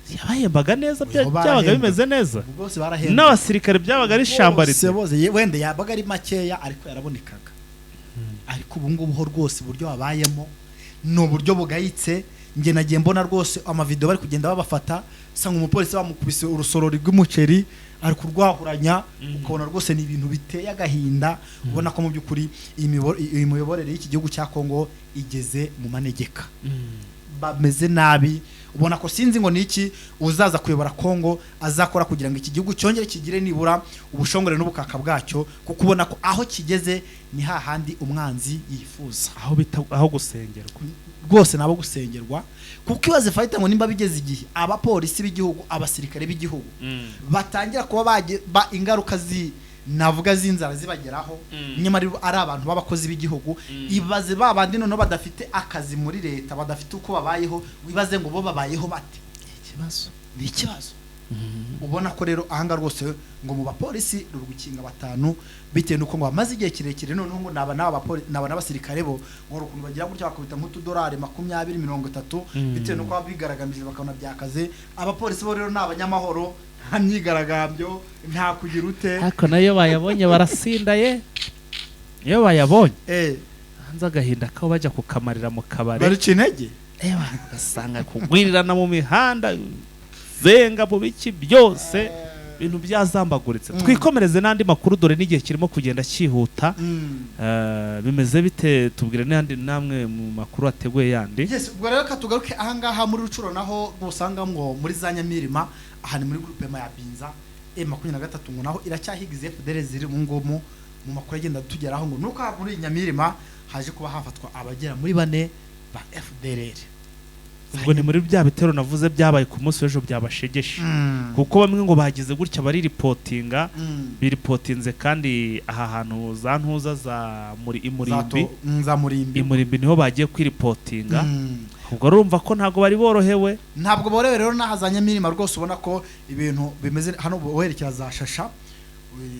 yabahembaga neza? Oya, Byabaga barahembwa. bimeze neza? Bose barahembwa. N'abasirikare byabaga ari shambaritse? Bose bose, wenda yabaga ari makeya ariko yarabonekaga. Ariko ubu ngubu ho rwose uburyo babayemo ni uburyo bugayitse. Njye nagiye mbona rwose amavideo bari kugenda babafata, usanga umupolisi bamukubise urusorori rw'umuceri ari kurwahuranya, ukabona rwose ni ibintu biteye agahinda, ubona ko mu by'ukuri iyi miyoborere y'iki gihugu cya Kongo igeze mu manegeka, bameze nabi. Ubona ko sinzi ngo niki uzaza kuyobora Kongo azakora kugira ngo iki gihugu cyongere kigire nibura ubushongore n'ubukaka bwacyo, kuko ubona ko aho kigeze ni hahandi umwanzi yifuza. Aho bita aho gusengerwa. Rwose nabo gusengerwa, kuko ibaze fayita ngo nimba bigeze igihe abapolisi b'igihugu, abasirikare b'igihugu batangira kuba ingaruka zi navuga z'inzara zibageraho, nyamara ari abantu b'abakozi b'igihugu, ibaze ba bandi noneho badafite akazi muri leta, badafite uko babayeho, wibaze ngo bo babayeho bate? Ikibazo. Ni ikibazo. Ubona ko rero ahangaha rwose ngo mu bapolisi ruri gukinga batanu, bitewe n'uko ngo bamaze igihe kirekire. Noneho ngo naba n'aba n'abasirikare bo ngo hari ukuntu bagira gutya bakubita nk'utudolari 20, 30, bitewe n'uko baba bigaragambije bakabona byakaze. Abapolisi bo rero ni abanyamahoro, nta myigaragambyo, nta kugira ute. Ariko nayo bayabonye barasinda ye, iyo bayabonye hanze agahinda kabo bajya kukamarira mu kabari. Baruca intege. Ewa, ugasanga kugwirirana mu mihanda, zenga mu biki byose, ibintu byazambaguritse. Twikomereze n'andi makuru, dore n'igihe kirimo kugenda cyihuta. Bimeze bite? Tubwire n'andi namwe mu makuru ateguye yandi. Yes, ubwo rero katugaruke ahangaha muri Rucuro, naho usanga ngo muri za Nyamirima, aha ni muri groupement ya Binza, M23 ngo naho iracyahiga izi FDLR ziri mu ngumu. Mu makuru agenda tugeraho ngo nuko aha muri Nyamirima haje kuba hafatwa abagera muri bane ba FDLR. Ubwo ni muri bya bitero navuze byabaye ku munsi w'ejo byabashegeshe, kuko bamwe ngo bagize gutya bariripotinga, biripotinze kandi aha hantu za ntuza za muri Imurimbi. Za Murimbi. Imurimbi niho bagiye kwiripotinga. Ubwo urumva ko ntabwo bari borohewe. Ntabwo borohewe rero n'aha za Nyamirima rwose, ubona ko ibintu bimeze hano werekera za Shasha,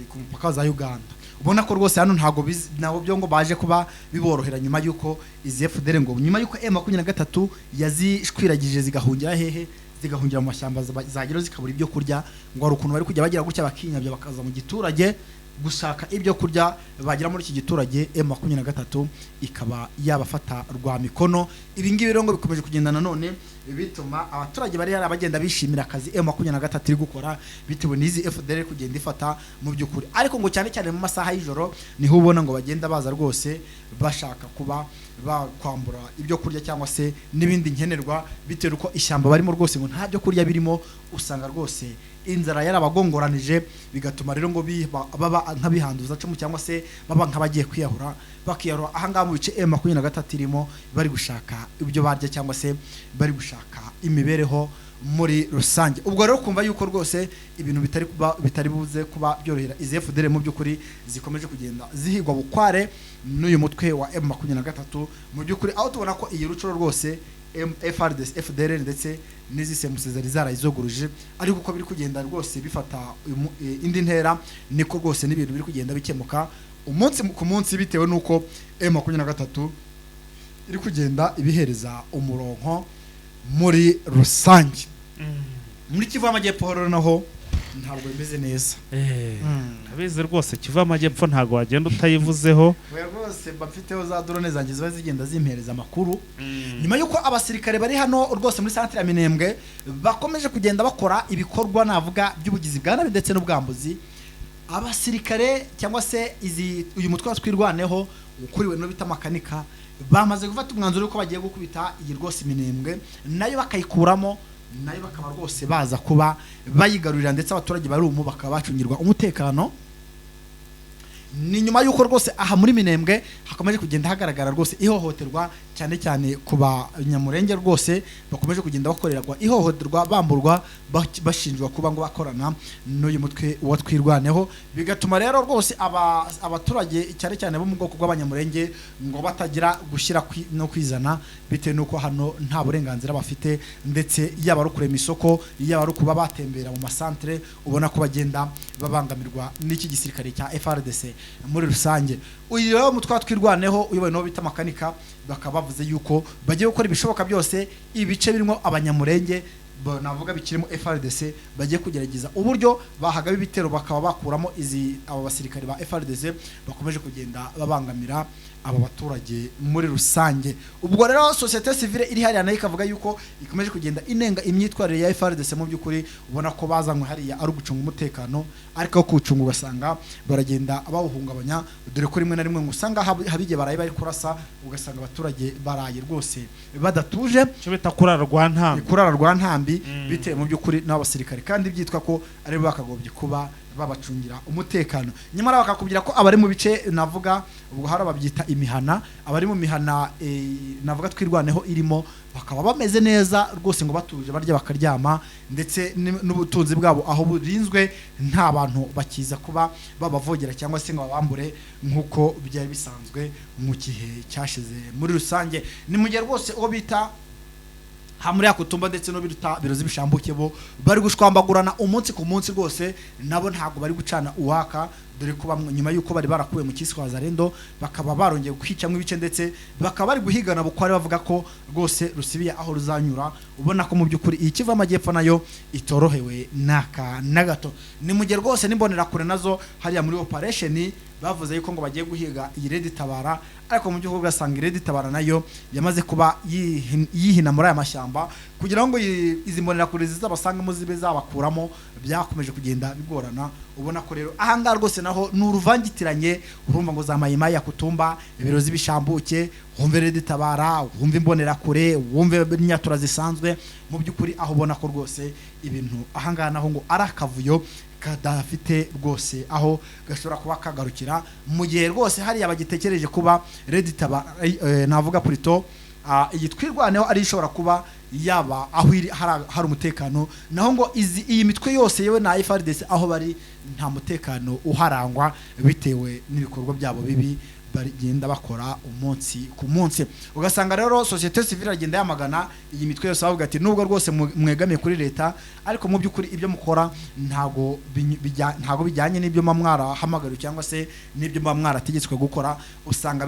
ku mupaka za Uganda, ubona ko rwose hano ntabwo nabo byo ngo baje kuba biborohera nyuma y'uko izi FDLR, ngo nyuma y'uko M23 yazishwiragije zigahungira hehe, zigahungira mu mashyamba, zagera zikabura ibyo kurya. Ngo hari ukuntu bari kujya bagira gutya bakinyabya bakaza mu giturage gushaka ibyo kurya, bagera muri iki giturage M23 ikaba yabafata rwa mikono. Ibi ngibi rero ngo bikomeje kugenda nanone bituma abaturage bari hari abagenda bishimira akazi M23 iri gukora, bitewe n'izi FDLR kugenda ifata mu by'ukuri. Ariko ngo cyane cyane mu masaha y'ijoro niho ubona ngo bagenda baza rwose bashaka kuba bakwambura ibyo kurya cyangwa se n'ibindi nkenerwa, bitewe n'uko ishyamba barimo rwose ngo nta byo kurya birimo. Usanga rwose inzara yarabagongoranije, bigatuma rero ngo baba nk'abihanduza cumu cyangwa se baba nk'abagiye kwiyahura, bakiyahura ahangaha mu bice M23 irimo, bari gushaka ibyo barya cyangwa se bari gushaka imibereho muri rusange. Ubwo rero kumva yuko rwose ibintu bitari buze kuba byorohera izi FDLR mu by'ukuri zikomeje kugenda zihigwa bukware n'uyu mutwe wa M23 mu by'ukuri, aho tubona ko iyi Rucuro rwose FARDC, FDLR ndetse n'izi CMC zari zarayizoguruje, ariko uko biri kugenda rwose bifata indi ntera, niko rwose n'ibintu biri kugenda bikemuka umunsi ku munsi, bitewe n'uko M23 iri kugenda ibihereza umuronko muri rusange. Muri Kivu y'Amajyepfo rero naho ntabwo bimeze neza. Ndabizi rwose, Kivu y'Amajyepfo ntabwo wagenda utayivuzeho. Oya rwose, mba mfiteho za drone zanjye ziba zigenda zimpereza amakuru, nyuma y'uko abasirikare bari hano rwose muri santire ya Minembwe bakomeje kugenda bakora ibikorwa navuga by'ubugizi bwa nabi ndetse n'ubwambuzi. Abasirikare cyangwa se izi uyu mutwe wa Twirwaneho ukuriwe no bita Makanika bamaze gufata umwanzuro w'uko bagiye gukubita iyi rwose Minembwe nayo bakayikuramo. Nayo bakaba rwose baza kuba bayigarurira, ndetse abaturage bari umu bakaba bacungirwa umutekano. Ni nyuma y'uko rwose aha muri Minembwe hakomeje kugenda hagaragara rwose ihohoterwa, cyane cyane ku Banyamurenge, rwose bakomeje kugenda bakorerwa ihohoterwa, bamburwa, bashinjwa kuba ngo bakorana n'uyu mutwe wa Twirwaneho. Bigatuma rero rwose abaturage, cyane cyane bo mu bwoko bw'Abanyamurenge, ngo batagira gushyira no kwizana, bitewe n'uko hano nta burenganzira bafite, ndetse yaba ari ukurema isoko, yaba ari ukuba batembera mu masantere, ubona ko bagenda babangamirwa n'iki gisirikare cya FARDC muri rusange. Uyu rero mutwe wa Twirwaneho uyobowe n'uwo bita Makanika, bakaba bavuze yuko bagiye gukora ibishoboka byose ibice birimo Abanyamurenge, navuga bikirimo FARDC, bagiye kugerageza uburyo bahagaba ibitero, bakaba bakuramo izi aba basirikare ba FARDC bakomeje kugenda babangamira aba baturage muri rusange. Ubwo rero société civile iri hariya nayo ikavuga yuko ikomeje kugenda inenga imyitwarire ya FARDC. Mu by'ukuri ubona ko bazanywe hariya ari ugucunga umutekano, ariko aho kuwucunga ugasanga baragenda bawuhungabanya, dore ko rimwe na rimwe ngo usanga habigiye baraye bari kurasa, ugasanga abaturage baraye rwose badatuje. Icyo bita kurara rwa ntambi. Kurara rwa ntambi, bitewe mu by'ukuri n'abasirikare, kandi byitwa ko ari bo bakagombye kuba babacungira umutekano. Nyamara bakakubwira ko abari mu bice, navuga ubwo hari ababyita imihana, abari mu mihana, navuga Twirwaneho irimo, bakaba bameze neza rwose, ngo batuje, barya bakaryama, ndetse n'ubutunzi bwabo aho burinzwe, nta bantu bakiza kuba babavogera cyangwa se ngo babambure nk'uko byari bisanzwe mu gihe cyashize muri rusange. Ni mu gihe rwose uwo bita hamuri Yakutumba ndetse no biruta birozi bishambuke bo bari gushwambagurana umunsi ku munsi rwose, nabo ntabwo bari gucana uwaka, dore ko bamwe nyuma y'uko bari barakuwe mu cyiswe Wazalendo bakaba barongeye kwicamwo ibice, ndetse bakaba bari guhigana bukware, bavuga ko rwose rusibiye aho ruzanyura. Ubona ko mu by'ukuri iyi Kivu y'Amajyepfo nayo itorohewe n'aka na gato. Ni mu gihe rwose n'Imbonerakure nazo hariya muri operation bavuze yuko ngo bagiye guhiga iyi Red Tabara, ariko mu by'ukuri ugasanga Red Tabara nayo yamaze kuba yihina muri aya mashyamba kugira ngo izi mbonerakure zizabasangamo zibe zabakuramo. Byakomeje kugenda bigorana. Ubona ko rero ahangaha rwose naho ni uruvangitiranye. Urumva ngo za Mayimayi ya Kutumba, ibiro z'ibishambuke, wumve Red Tabara, wumve Imbonerakure, wumve Nyatura zisanzwe. Mu by'ukuri aho ubona ko rwose ibintu ahangaha naho ngo ari akavuyo kadafite rwose aho gashobora kuba kagarukira, mu gihe rwose hariya bagitekereje kuba Red Tabara, navuga plutôt iyi Twirwaneho ari ishobora kuba yaba aho iri hari umutekano, naho ngo iyi mitwe yose yewe na FARDC aho bari nta mutekano uharangwa, bitewe n'ibikorwa byabo bibi bagenda bakora umunsi ku munsi. Ugasanga rero société civile iragenda yamagana iyi mitwe yose, bavuga ati nubwo rwose mwegamiye kuri leta, ariko mu by'ukuri ibyo mukora ntago bijyanye n'ibyo muba mwarahamagariwe cyangwa se n'ibyo muba mwarategetswe gukora. Usanga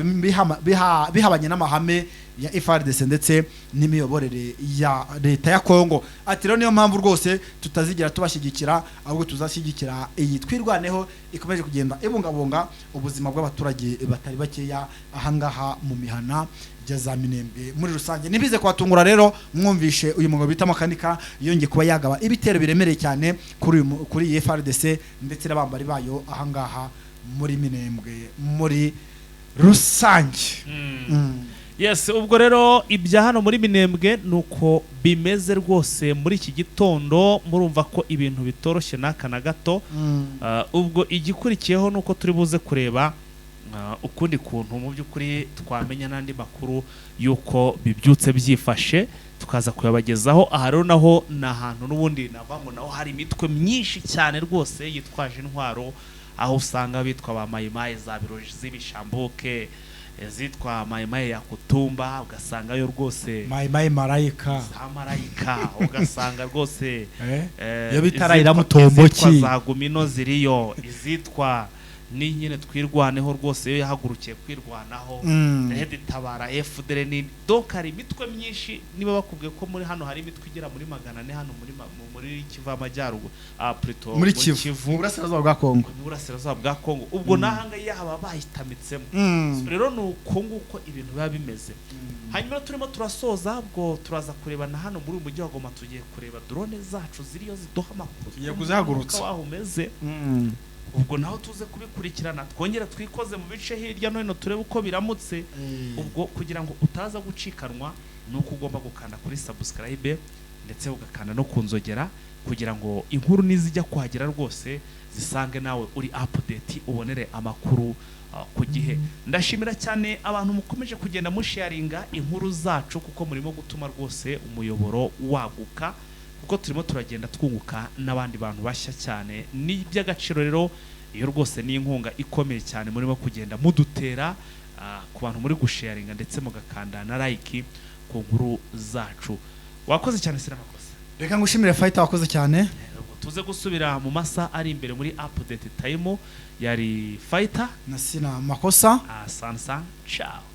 bihabanye n'amahame ya FARDC ndetse n'imiyoborere ya leta ya Kongo. Ati rero niyo mpamvu rwose tutazigera tubashyigikira, ahubwo tuzashyigikira iyi Twirwaneho ikomeje kugenda ibungabunga ubuzima bw'abaturage batari bakeya ahangaha mu mihana ya za Minembwe muri rusange. Nibize kubatungura rero mwumvishe uyu mugabo bita Makanika yongeye kuba yagaba ibitero biremereye cyane kuri iyi FARDC ndetse n'abambari bayo ahangaha muri Minembwe muri rusange. Yes, ubwo rero ibya hano muri Minembwe ni uko bimeze rwose muri iki gitondo. Murumva ko ibintu bitoroshye n'aka na gato. Ubwo igikurikiyeho ni uko turi buze kureba ukundi kuntu mu by'ukuri twamenya n'andi makuru y'uko bibyutse byifashe, tukaza kuyabagezaho. Aha rero naho ni ahantu n'ubundi navamo, naho hari imitwe myinshi cyane rwose yitwaje intwaro, aho usanga bitwa ba Mayimayi za Biroji z'ibishambuke, zitwa Mayimayi ya Kutumba, ugasangayo rwose Mayimayi Marayika. Za Marayika, ugasanga rwose Iyo bita Raila Mutomboki. Izitwa za Gumino ziriyo, izitwa ni nyine Twirwaneho rwose yo yahagurukiye kwirwanaho, Red Tabara, FDL, ni donc hari imitwe myinshi. Niba bakubwiye ko muri hano hari imitwe igera muri 400 hano muri Kivu y'Amajyaruguru, plutôt muri Kivu, mu burasirazuba bwa Kongo. Mu burasirazuba bwa Kongo, ubwo n'ahanga yaba bayitamitsemo. So rero ni uko nguko ibintu biba bimeze. Hanyuma turimo turasoza, ubwo turaza kureba na hano muri uyu mujyi wa Goma, tugiye kureba drone zacu ziriyo ziduha amakuru Tugiye kuzihagurutsa. uko waho umeze. Ubwo naho tuze kubikurikirana, twongere twikoze mu bice hirya no hino, turebe uko biramutse. Ubwo kugira ngo utaza gucikanwa ni uko ugomba gukanda kuri subscribe. ndetse ugakanda no ku nzogera kugira ngo inkuru nizijya kuhagera rwose zisange nawe uri update, ubonere amakuru ku gihe. Ndashimira cyane abantu mukomeje kugenda musharinga inkuru zacu, kuko murimo gutuma rwose umuyoboro waguka, kuko turimo turagenda twunguka n'abandi bantu bashya cyane. Ni iby'agaciro rero, iyo rwose ni inkunga ikomeye cyane murimo kugenda mudutera, ku bantu muri gusharinga ndetse mugakanda na like ku nkuru zacu. Wakoze cyane, Sinamakosa. Reka ngushimire, Fighter, wakoze cyane. Ubwo tuze gusubira mu masaha ari imbere muri update time. Yari Fighter na Sina Makosa. Asante sana, ciao.